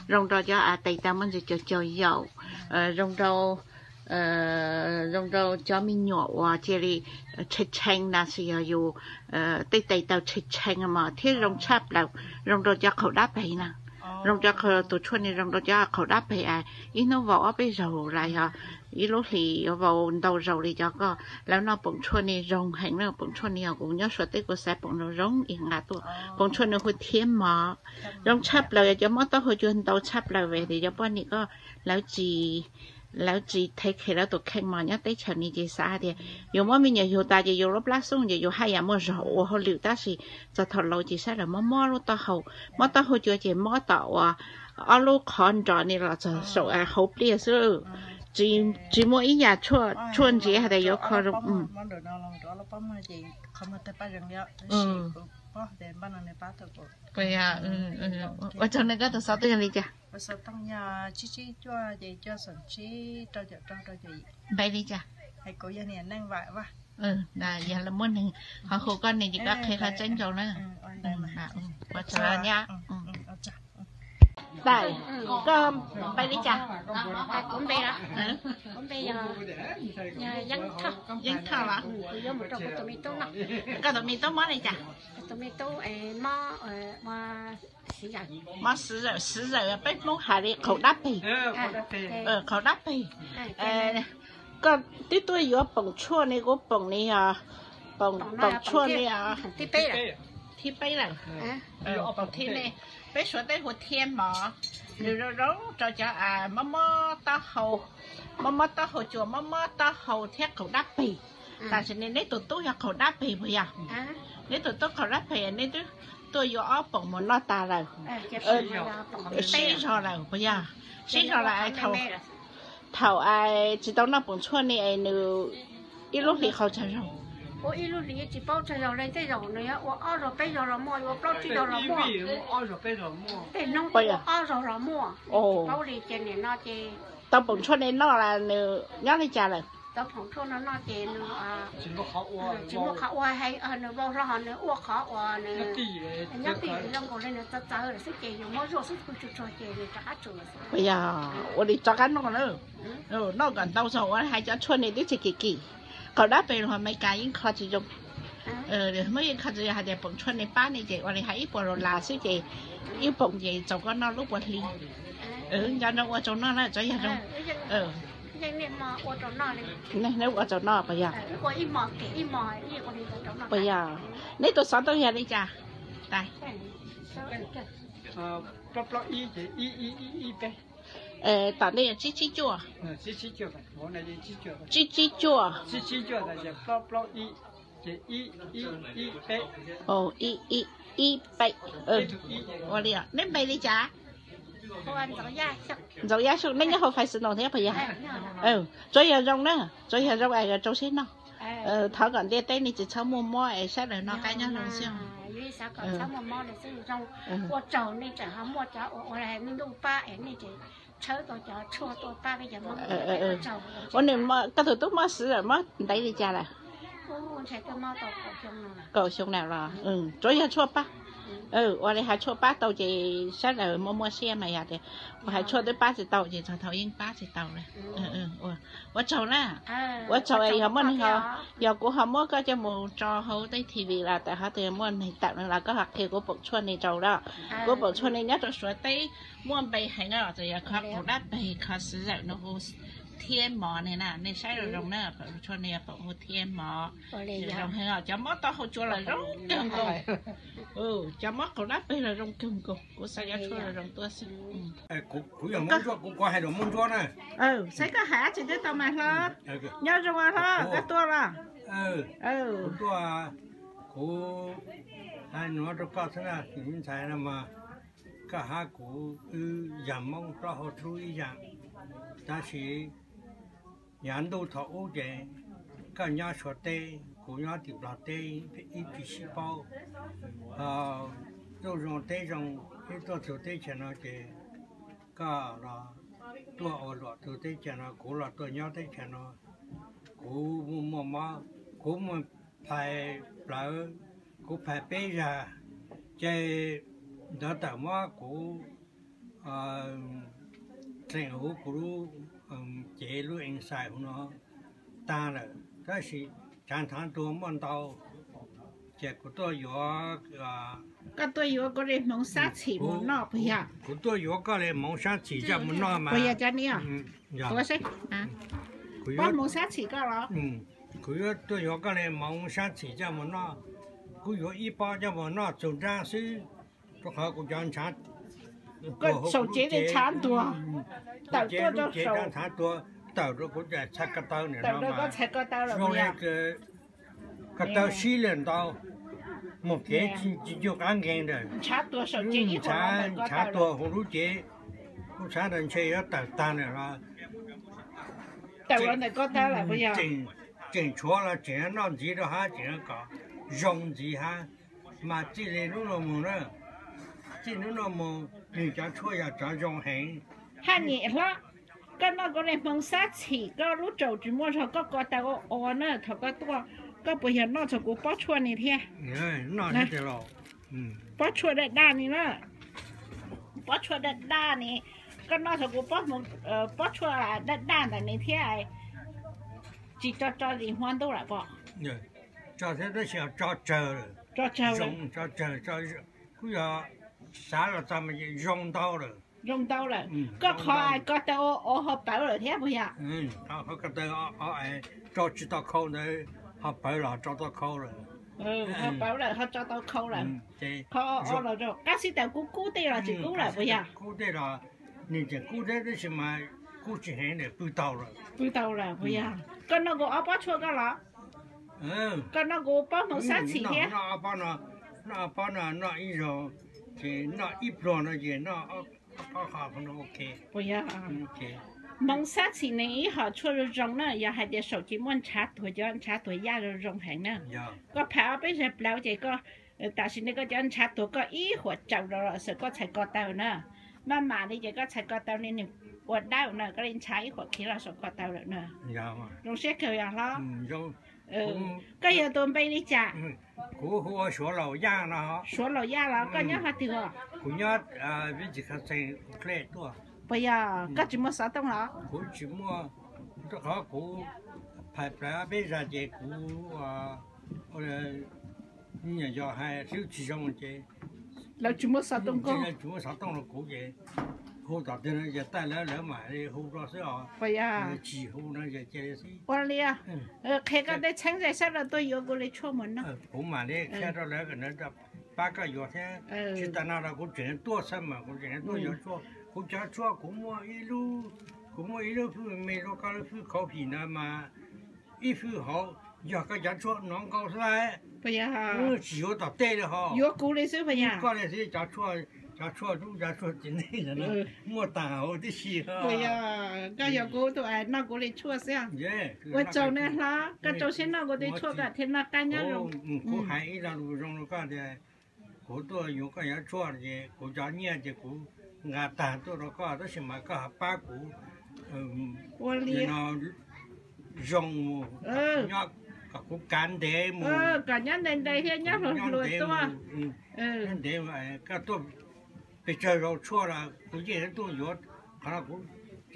zoo rau cov a tes taw muaj ntsis caum caum yaum, zoo rau zoo rau cov me nyuam uas cia li tshee tshee na, tsis yog yus tej tes taw tshee tshee mas thiab zoo tshaj plaws, zoo rau cov qaum dab peg na. Zoo rau tus tshuaj ne zoo rau cov qaum dab peg, ib hnub vau ob peb zaug los yog ib lub hlis yuav vau ntau zaus li cov koj. Lawv noj poom tshuaj ne zoo heev na, poom tshuaj ne yog kuv nyob Suav teb kuv xaiv poom zoo zoo ib nqa tuaj. Poom tshuaj ne hu Thiab Mov, zoo tshaj plaws yog cov mob taub hau cua ntau tshaj plaws vim tias cov poj niam koj lawv tsis lawv tsis thev khe lawv tus kheej mos nyob teb chaws ni ces xav hais tias yus muab me nyuam yug tas ces yus lub plab xub ces yus haj yam muaj zog ua hauj lwm tab sis txog thaum laus ces sab lawm mob mob lub taub hau, mob taub hau cua ces mob tom uas ob lub qhov nrov ni los txog saum hauv pliaj xwb, tsis muaj ib yam tshuaj ntxiv hais tias yuav kho zoo. Ua tsaug ne, koj tus xov tooj yog li cas? Npe li cas? Yog lawv muaj neeg ho hu koj ne ces koj qhia qhov tseeb rau na. Ua tsaug nyab. Koj npe li cas? Kuv npe, kuv npe yog Yeeb Thoj los? Kuv yuav mus rau kuv tus me tub noj. Koj tus me tub mob li cas? Tus me tub mob, mob xwv zawm, xwv zawm peb Hmoob hais li qaum dab peg. Qaum dab peg. Koj twb tuaj yuav poom tshuaj ne, kuv poom ne yog poom tshuaj ne thib peb lawm. Poom thib ne, peb Suav teb hu Thiab Mov, nws zoo zoo rau cov mob mob taub hau, mob mob taub hau cua, mob mob taub hau thiab qaum dab peg. Tam sim ne neb tus tub yog qaum dab peg puas yog? Neb tus tub qaum dab peg, neb twb tuaj yuav ob poom mus noj tas lawm. Sib zog lawm puas yog? Sib zog lawm. Thaum es tsis tau noj poom tshuaj ne es nws ib lub hlis qhau tsawg zaug? Ua ib lub hlis tsis paub tsawg zaug li, tej zaum nws yuav ua ob zaug peb zaug los muaj, yuav ua plaub tsib zaug los muaj. Tej hnub ua ob zaug los muaj, tsis paub li ces nim no ces tau poom tshuaj ne noj las nws nyob li cas lawm? Tau poom tshuaj no noj ces nws tsis muaj qhov ua, nws vau hlo ho nws ua qhov uas nws nyob twj ywm zoo nkaus li nws txawv txawv lawm xwb ces yus muab zuaj xwb tsuag tsuag ces nws rov qab tsum lawm xwb. Puas yog? Ua li rov qab noj na. Noj kom ntau zaug ua hais cov tshuaj ne twb tsis kim kim. Qaum dab peg los Amelikas yeej kho tsis zoo. Hnub yeej kho txwv yog hais tias Poom Tshuaj ne pab ne ces ua li hais ib puas dollar xwb ces ib poom ces txaus koj noj lub puas hli. Nco ntsoov ua tsaug noj na, tsuav yog zoo. Ua tsaug noj puas yog? Puas yog? Neb tus xov tooj yog li cas? Tom ntej yog tsib tsib cuaj. Tsib tsib cuaj. Ib peb. Ua li, neb npe li cas? Ntxoov Yaj Xyooj, neb nyob hauv Fais Xwm Noos thiab puas yog? Tsuav yog zoo na, tsuav yog zoo es rau siab noj. Thov kom ntiaj teb nej tsis txhob muaj mob es sawv daws noj qab nyob zoo xwb. Ua nws, koj tus tub mob xwb lawm, mob ntev li cas lawm? Kaum xyoo lawm los? Tsuav yog tshuaj pab. Ua li hais tshuaj pab tau ces sawv daws muaj muaj siab mas yog tias ua hais tshuaj twb pab tsis tau ces txog thaum yeej pab tsis tau lawm. Ua tsaug na. Ua tsaug es yog muaj neeg ho, yog kuv ho muab koj coj mus tso hauv tej T V los tawm ho tias muaj neeg tawm no los koj ho qhia kuv Poom Tshuaj ne rau lawm. Kuv Poom Tshuaj ne nyob rau Suav teb muaj npe heev na, txawm yog kho qus dab peg, kho xwv zawm no hu thiab mov ne na, nej saib zoo zoo na, Poom Tshuaj ne yog poom hu thiab mov. Zoo heev os, cov mob taub hau tsua los zoo kawg nkaus. Cov mob qus dab peg los zoo kawg nkaus, kuv xav cov tshuaj zoo zoo tuaj xwb. Kuv yog Hmoob Ntsuab, kuv kov hais lus Hmoob Ntsuab na. Saib koj hais dab tsi twb tau mas hlob. Nyob zoo hlob, koj tuaj los? Kuv tuaj, kuv hais no rau koj xwb na, me ntxhais no mas koj hab kuv wb yog Hmoob plaub hau rub ib yam, tab sis yav ntuj thaum ub ces koj nyob Suav teb, kuv nyob tim Nplog teb, ib tsis sib paub. Ntuj zoo teb zoo, wb tuaj txug teb chaws no ces koj los tuaj ua luam txug teb chaws no, kuv los tuaj nyob teb chaws no. Kuv muaj mob, kuv muaj phais plawv, kuv phais peb zag, ces ntawd tawm muab kuv tseem huv kuv lub cev lub ensai huv no tag lawm, tab sis tshav nthaav tuag muaj ntau, ces kuv tuaj yuav, koj tuaj yuav kuv li hmoov sab txhim mus noj puas yog? Kuv tuaj yuav koj li hmoov sab txhim coj mus noj mas. Puas yog cov ni? Pob hmoov sab txhim koj los? Kuv yuav tuaj yuav koj li hmoov sab txhim coj mus noj. Kuv yuav ib pob coj mus noj txug nrab xwb, rau qhov kuv cov ntshav, saum cev li ntshav tuag, tawm tuaj rau saum, ntshav tuag tawm rau kuv txhais ko taw niam no, ko taw sib lawm ntau, mus kev tsis ncug qab nkees ntawm ntshav tuag huv lub cev, lub ntshav ntawd ntshe yuav tawm tag lawm los tseem tshuav los tseem noj ntxiv rau hab, tseem kom zoo ntxiv hab, mas txij li hnub no mus na, txij hnub no mus nwg cov tshuaj yog cov zoo heev. Hab nyem hlob, koj noj kuv li hmoov sab txhim, koj lub tsaus tsis muaj zog, koj ko taw ua ua na, thaum koj tuaj koj puas yog noj txog kuv pob tshuaj ni thiab? Pob tshuaj daj daj ni na, pob tshuaj daj daj ni, koj noj txog kuv pob tshuaj daj daj ntawm ni thiab, tsis tso tso zis hmo ntuj lawm pom? Tso thiab tab sis tso tsawg, tso tsawg, kuj yog xav los txog mas zoo ntau lawm. Zoo ntau lawm. Koj qhov ko taw o o ho pawv lawm thiab puas yog? Ko taw o o tso tsis tau khau ntawd ho pawv los tso tau khau lawm. Ho pawv lawm ho tso tau khau lawm. Qhov o o los rau qab xib taws kub kub tej los tsis kub lawm puas yog? Kub tej los, nws tseem kub thiab tab sis mas kub tsis heev, nws pw tau lawm. Pw tau lawm puas yog? Koj noj kuv ob pob tshuaj koj los? Koj noj kuv pob hmoov sab txhim thiab? Noj ob pob no, noj ib zaug, ces noj ib pluag no ces noj ob pob qho no ok. Puas yog? Hmoov sab txhim nws ib hom tshuaj zoo zoo na, yog hais tias saum ces muaj ntshav tuag, cov ntshav tuag yaj zoo zoo heev na. Koj phais ob peb zag plaws ces koj, tam sim no koj cov ntshav tuag koj ib huam tsaws rau los xwb, koj txhais ko taw na. Maj mam li ces koj txhais ko taw ni nws ua dawb na, koj li ntshav ib huam khiav los saum ko taw lawm na. Zoo siab kawg yog hlob. Koj yog tus npe li cas? Kuv hu ua Suav Laus Yaj no. Suav Laus Yaj los koj nyob qhov twg os? Kuv nyob Vib Txis Kha Xees Ua Khlej tuaj. Puas yog koj tsis muaj xov tooj los? Kuv tsis muaj, rau qhov kuv phais plaws ob peb zag ces kuv Yog hais xwb tsis zoo ces lawv tsis muaj xov tooj, tsis muaj xov tooj rau kuv ces hu tom twg no ces taij lawv, lawv mam li hu rau xwb os. Tsis hu no ces cia li xwb. Ua li, qhia koj tej txheeb ze sab rau tuaj yuav kuv li tshuaj mus noj. Kuv mam li qhia rau lawv kom lawv pab koj yuav thiab. Tsis tas no rau kuv tseem tuaj xwb mas kuv tseem tuaj yuav tshuaj. Kuv cov tshuaj kuv muaj ib lub, kuv muaj ib lub fwj me rau koj lub fwj khauv phim ntawd mas ib fwj hauv yog koj cov tshuaj no nkaus xwb. Tsis yuav tom tej li ho. Yuav kuv li xwb, koj li xwb. Cov tshuaj, cov tshuaj rub cov tshuaj txiv neej muaj tas hauv tib si. Koj yuav kuv tus noj kuv li tshuaj xwb. Ua tsaug nej hlob, koj rau siab noj kuv tus tshuaj kom thiaj noj qab nyob zoo. Kuv hais ib lo lus zoo rau koj tias kuv tuaj yuav koj cov tshuaj ces kuv cov nyiaj ces kuv nqa tag tuaj rau koj tab sis mas koj ho pab kuv ua li no zoo mus, nyob kom kuv kav ntev mus, kom nyob ntev ntev thiab nyob hluas hluas tuaj. Nyob ntev, koj tuaj pes tsawg zaus tshuaj los kuv yeej tuaj yuav, qhov no kuv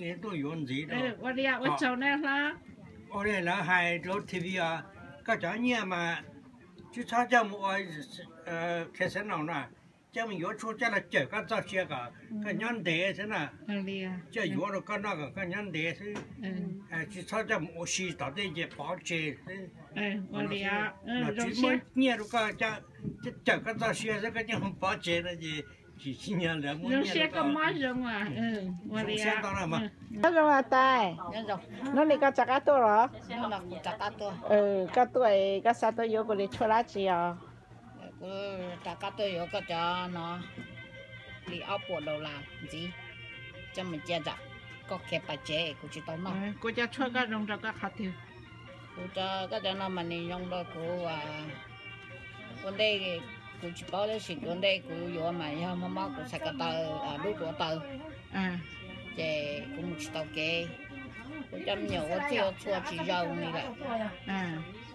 yeej tuaj yuav ntxiv rau. Ua li, ua tsaug nej hlob. Ua li lawv hais rau T V os, koj cov nyiaj mas tsis txhob coj mus ua casino na, coj mus yuav tshuaj coj los cawm koj txoj sia kom koj nyob ntev xwb na. Coj yuav rau koj noj kom koj nyob ntev xwb. Tsis txhob coj mus ua si tom tej ces pov tseg xwb. Tsis muaj nyiaj rau koj, cawm koj txoj sia xwb koj coj mus pov tseg no ces tsis tsim nyog lawv muaj nyiaj rau koj. Zoo siab ntau na. Nyob zoo tais, hnub no koj rov qab tuaj los? Koj tuaj, koj xa tuaj yuav kuv li tshuaj dab tsi os? Kuv rov qab tuaj yuav koj cov no li ob puas dollar ntxiv, coj mus cia tsam koj khiav pais tsev kuv tsis tau noj. Kuv cov tshuaj koj zoo rau koj qhov twg? Kuv cov, koj cov no mas nws zoo rau kuv, ua ntej kuv tsis paub tab sis kuv ua ntej kuv yuav mas yog mob mob kuv txhais ko taw, lub duav taw, ces kuv mus tsis tau kev, kuv coj me nyuam ua txij ua txhua tsis zoo li lawm,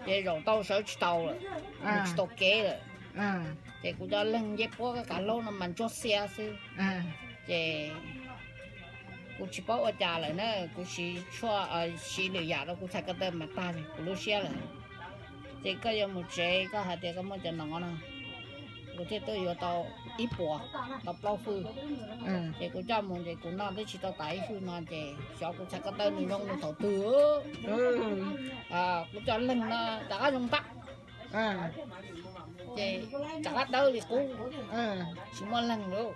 ces zaum tau sawv tsis tau lawm, mus tsis tau kev lawm. Ces kuv cov leeg ncej puab kav hlaub no mas ntsuab xiab xwb, ces kuv tsis paub ua cas lawm na, kuv siv tshuaj, siv lwm yam rau kuv txhais ko taw mas tag kuv lub siab lawm. Ces koj yuav mus tsev koj hais tias koj muaj cov no no, kuv thiaj tuaj yuav tau ib puas, tau plaub fwj. Ces kuv coj mus ces kuv noj twb tsis tau tas ib fwj no ces xyov kuv txhais ko taw nws zoo nws thaum twg. Kuv cov leeg no rov qab zoo ntag, ces rov qab dawb li qub, tsis muaj leeg lawm.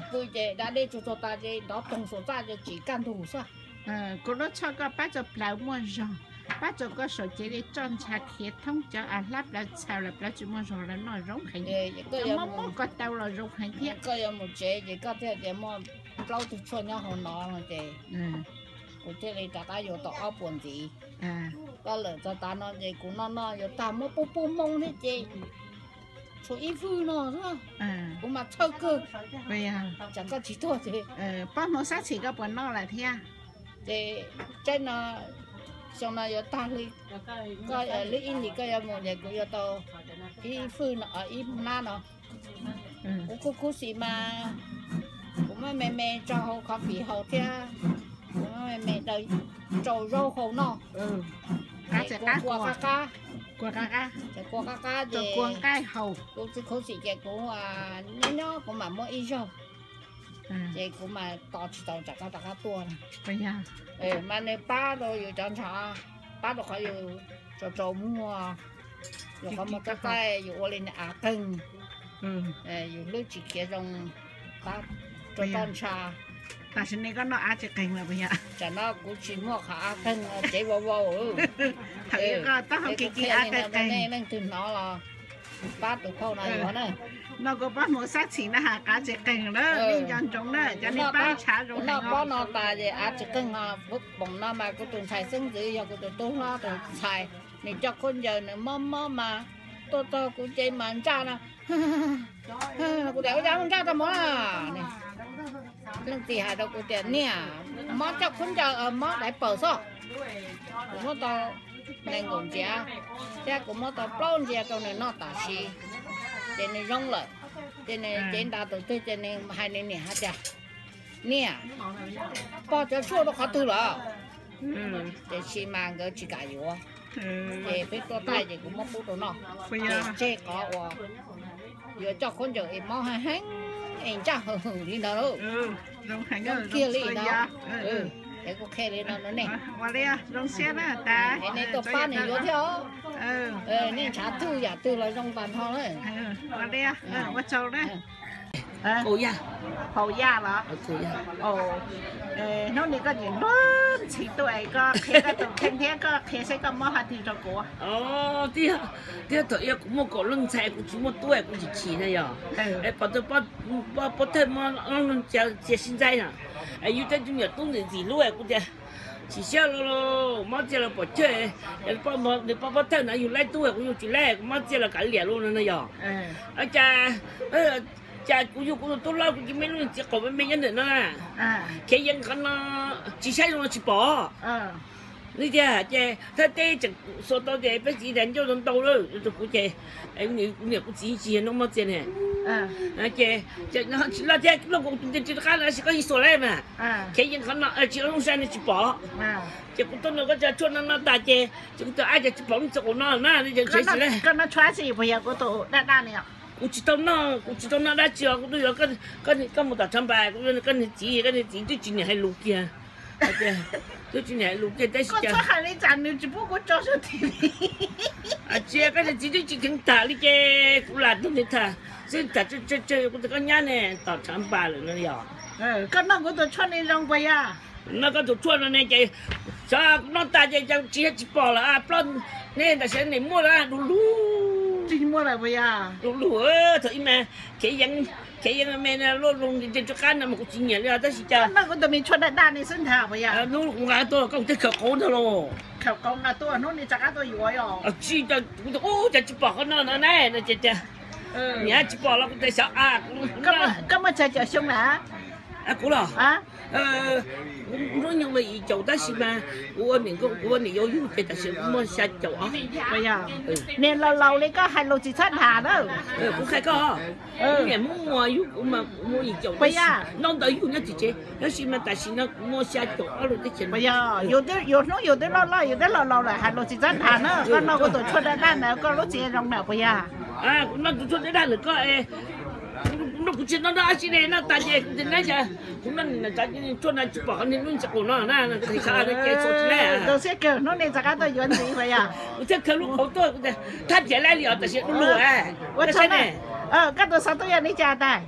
Pw ces da dej tsuag tsuag tas ces nrov toog saum txaj ces tsim kaj ntug xwb. Kuv lub tshuaj koj pab tau plawv muaj zog, pab tau koj saum cev li txoj ntsha khiav thoob cov av hlab plawv txhaws los plawv tsis muaj zog los noj zoo heev. Koj mob mob ko taw los zoo heev thiab. Koj yuav mus tsev ces koj thiaj tias muaj plaub tug tshuaj nyob hauv no no ces kuv thiaj li rov qab yuav tau ob puas ntxiv. Koj lawm txog tav no ces kuv noj noj yuav tag muab pub pub hmoo thiab ces tshuav ib fwj no xwb, kuv mas txhawj kawg, tsam koj tsis tuaj ces. Pab hmoov xab txhim koj puas noj lawm thiab? Ces tsaib no, xyoo no yuav tag li, koj lub ib hlis koj yuav mus ces kuv yuav tau ib fwj no, ib hnab no. Kuv khuv khuv xim mas kuv muab me me tso hauv coffee haus thiab, kuv muab me me daws rau zaub hau noj. Ces kuv kua qab qab, ces kuv khuv xim ces kuv nyob nyob kuv mam muab ib zaug, ces kuv mam tos tsis tau tsam koj rov qab tuaj. Mas nws pab rau yus cov ntshav, pab rau qhov yus tsaus tsaus muag, yus qhov muag txaij txaij, yus ua li nws av qeeg, yus hlwb tsis khiav zoo, pab rau toj ntsha. Tam sim no koj noj av tsis qeeg lawm puas yog? Tsam no kuv tsis muaj qhov av qeeg, tsev vau vau. Thaum ub koj taub hau kiv kiv av qeeg qeeg. Leej twg hnov los pab tus phauj no yuav na. No kuv pab hmoov xab txhim na has qav tsis qeeg lawm, nej nco ntsoov na, cov nej pab ntshav zoo heev. Noj pob no tas ces av tsis qeeg no, poom no mas kuv tus ntxhais xeeb ntxwv yog kuv tus tub hlob tus ntxhais, nws coj khaub ncaws nws mob mob mas tuaj txog kuv ces mas ntsaj no. Kuv tias ua cas ntsaj tau mob na? Leej txiv hais rau kuv tias niam, mob coj khaub ncaws, mob daiv paws xwb. Kuv muab tau nees nkaum ntsiav thiab kuv muab tau plaub ntsiav rau nws noj tam sim, ces nws zoo lawm. Ces nws cev ntas tus twg ces nws hais nws niam hais tias niam, pog cov tshuaj rau qhov twg lawm? Tiam sis mas nkawd tsis kam yuav. Ces peb tuaj tag ces kuv muab pub rau noj. Ces tseg qhov uas yuav coj khaub ncaws es mob heev heev es ntsaj hwm hwm li ntawd lauj. Zoo kiag li ntawd. Es kuv qhia li no rau nej. Es nej tuaj pab nws yuav thiab os. Nej ntshav twg yam twg los zoo tas nrho lawm. Ua tsaug na. Haus yaj los? Hnub no koj nyiam luag ntxhi tuaj es koj qhia koj tus kheej thiab koj qhia seb koj mob hais tias rau kuv. Tiag, tiag thaum ub kuv muaj kaum leej ntxhais kuv tsis muaj tub kuv tsis chim na yog. Es pom tus pov thawj muab ob leeg txiav sib ntxaig na, es yus tej tus me nyuam tub ntxim ntxim hlub kuv tias tsis siab los mob txiag los pom tseg, nws poj pov thawj na yus laib tub kuv yus tsis laib kuv mob txiag los kav liam los no na yog. Cas, cas kuv yug kuv tus tub hlob kuv cia li muaj ib lub niag txiv qaum me me nyob ntawm no na. Khiav yees qhov no tsis saib zoo los tsis pom. Li tiag ces thawj teb tseem xuas tau ces peb txiv tias ncauj ntau ntau lawm rau kuv ces kuv niam kuv txiv tsis yog no mob txiag ne. Ces tsis loj thiab, loj nkaus tus nti rov qab no sis koj yeej xuas laib mas. Khiav yees qhov no tsis zoo sai no tsis pom. Ces kuv tuaj noj koj cov tshuaj no no tas ces ces kuv tias ab cas tsis pom lub txiv qaum no na, kuv tsis tau noj, kuv tsis tau noj dab tsi os, kuv tuaj yuav koj mus tom tshav npas, kuv yuav koj niag txiv, koj niag txiv twb tsis niam hais lus kiag. Twb tsis niam hais lus kiag tab sis cas tsis, koj niag txiv twb tsis kheev tham li ces kuv lam tug nws tham xwb, tham tsawg tsawg kuv tias koj nyab ne tom tshav npas lawm no yog. Koj noj kuv tus tshuaj ne zoo puas yog? Noj koj tus tshuaj no ne ces xyov kuv noj tas ces tsis yog tsis pom lawm, ploj ne tam sim ne muaj lawm, du lug, tsis muaj lawm puas yog? Du lug, thaum ub mas khiav yees, khiav yees me me luaj lug nti rov qab no mas kuv tsis nyiam li os tab sis cas noj kuv tus me tshuaj daj daj ne xwb ntag puas yog? Hnub kuv nqa tuaj koj kuv thiaj khaws qauv ntag los. Khaws qauv nqa tuaj, hnub no rov qab tuaj yuav yog? Tsis, kuv tias ub cas tsis pom qhov no no ne no ces tias niam tsis pom los kuv tias xyov a. Koj muaj tsawg caum xyoo lawm? Kuv los kuv hnub nyoog mas yim caum tab sis mas kuv ua niam nkauj kuv ua niam yau yug ces tam sim kuv muaj xya caum os. Niag laus laus li koj hais lus tsis txhob tham na. Kuv qhia koj, niam Hmoob Muas yug kuv mas kuv muaj yim caum, ntaub ntawv yug nyob tim tsev tab sis mas tam sim no kuv muaj xya caum ob lub teb chaws. Yus hnub yus twb loj loj yus twb laus laus lawm hais lus tsis txhob tham na. Koj noj kuv tus tshuaj daj daj ntawd koj lub txiv zoo lawm puas yog? Kuv noj tus tshuaj daj daj ntawm koj, kuv noj kuv tsis noj noj dab tsi ne, noj tas ces kuv tias neb cas kuv noj tshuaj no tsis pom qhov niag lub ntsis qaum no na, kuv tias xyov no ces txaus tsis laib. Zoo siab kawg, hnub no rov qab tuaj yuav ntxiv puas yog? Kuv thiaj khaws lub qauv tuaj, kuv tias thab nrhiav laib li os tam sim du lug. Ua tsaug na. Koj tus xov tooj yog li cas tas?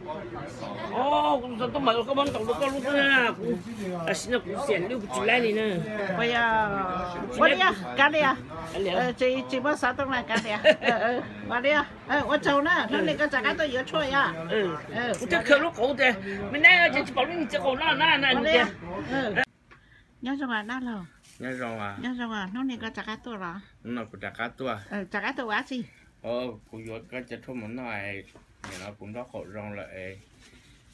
Kuv tus xov tooj mas koj muab ntaus rau koj lub xwb na, kuv tam sim no kuv xiam lub kuv tsis laib li na. Ua li, kav liam. Tsis muaj xov tooj na, kav liam. Ua li, ua tsaug na, hnub no koj rov qab tuaj yuav tshuaj yog? Kuv thiaj khaws lub qauv tias me neb ces tsis pom lub niag txiv qaum no na na. Nyob zoo dab laug. Nyob zoo, hnub no koj rov qab tuaj los? Kuv rov qab tuaj. Rov qab tuaj ua dab tsi? Kuv yuav koj cov tshuaj mus noj, nim no kuv nraub qaum zoo lawm.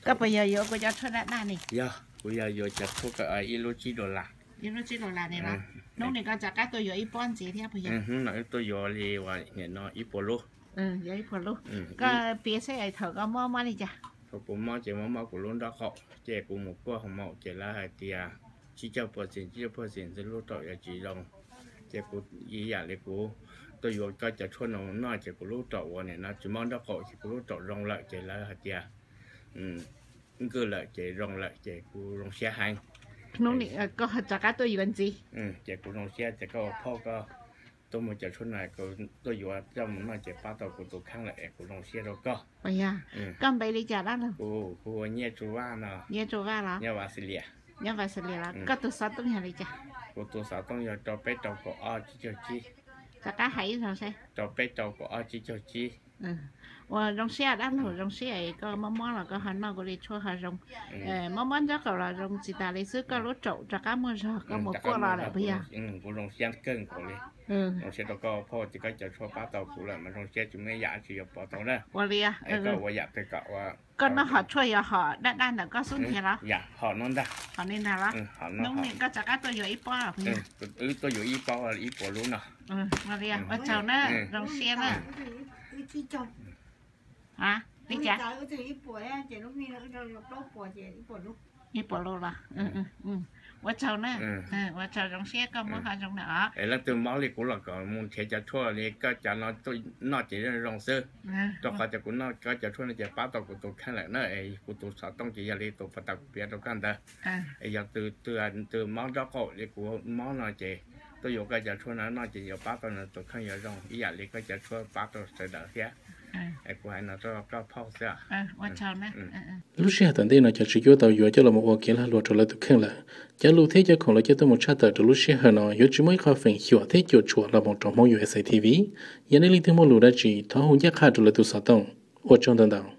Koj puas yog yuav kuv cov tshuaj daj daj ne? Yog, kuv yog yuav cov tshuaj ib lub tsib dollar. Ib lub tsib dollar ne los? Hnub no koj rov qab tuaj yuav ib pob ntxiv thiab puas yog? Hnub no wb tuaj yuav li uas nim no ib puas lub. Yuav ib puas lub. Koj piav seb thaum koj mob mob li cas? Thaum kuv mob ces mob mob kuv lub nraub qaum ces kuv mus kuaj hoo maum ces lawv hais tias tsib caug pua xees, tsib caug pua xees ntxwg lub raum yuav tsis zoo. Ces kuv ib yam li kuv tuaj yuav koj cov tshuaj no noj ces kuv lub raum uas nim no tsis mob nraub qaum ces kuv lub raum zoo lawm ces lawv hais tias nkwj lawm ces zoo lawm ces kuv zoo siab heev. Hnub no koj rov qab tuaj yuav ntxiv. Ces kuv zoo siab ces koj ua phauj koj tuaj muag cov tshuaj no kuv tuaj yuav coj mus noj ces pab tau kuv tus kheej lawm es kuv zoo siab rau koj. Koj npe li cas dab laug? Kuv hu ua Nyiaj Tsu Vaj no. Nyiaj Tsu Vaj los? Nyob Vas Xis Lias. Nyob Vas Xis Lias los? Koj tus xov tooj yog li cas? Kuv tus xov tooj yog rau peb rau kaum ob tsib caug tsib. Rov qab hais ib zaug seb. Rau peb rau kaum ob tsib caug tsib. Ua zoo siab dab laug, zoo siab es koj mob mob los koj ho noj kuv li tshuaj ho zoo. Mob mob nraub qaum los zoo tsis tas li xwb, koj lub raum rov qab muaj zog koj mus kuaj los lawm puas yog? Kuv zoo siab kawg nkaus li. Zoo siab rau koj phauj ces koj cov tshuaj pab tau kuv lawm mas zoo siab tsis muaj ib yam tsis yuav pov tau na. Ua li, koj ua yam twg kom ua. Koj noj hom tshuaj yog hom daj daj ntawm koj xub ntiag los? Yam hom no ntag. Hom li ntag los? Hnub no koj rov qab tuaj yuav ib pob los puas yog? Wb tuaj yuav ib pob ib puas lub no. Ua li, ua tsaug na, zoo siab na. Li cas? Ib puas lub los? Ua tsaug na. Ua tsaug, zoo siab koj mob ho zoo na os. Leej twg mob li kuv los kom mus nrhiav cov tshuaj li koj cov no noj ces zoo xwb. Rau qhov tias kuv noj koj cov tshuaj no ces pab tau kuv tus kheej lawm na, es kuv tus xov tooj ces yog li tus pas tas kuv piav rau koj ntawd. Es yog tus twg mob nraub qaum li kuv mob no ces tuaj yuav koj cov tshuaj no noj ces yuav pab tau nws tus kheej yuav zoo ib yam li koj cov tshuaj pab rau sawv daws thiab. Es kuv hais no rau koj phauj xwb. Lub sij hawm tom ntej no cov tswv cuab tau yuav coj los ua kev lag luam rau lawv tus kheej lawm. Cov lus thiab cov khoom lawv coj tuaj mus tshaj tawm rau lub sij hawm no yuav tsis muaj ib qho feem xyuam thiab cuam tshuam los mus rau Hmoob USA TV. Yog nej leej twg muaj lus dab tsi thov hu ncaj qha rau lawv tus xov tooj. Ua tsaug ntau ntau.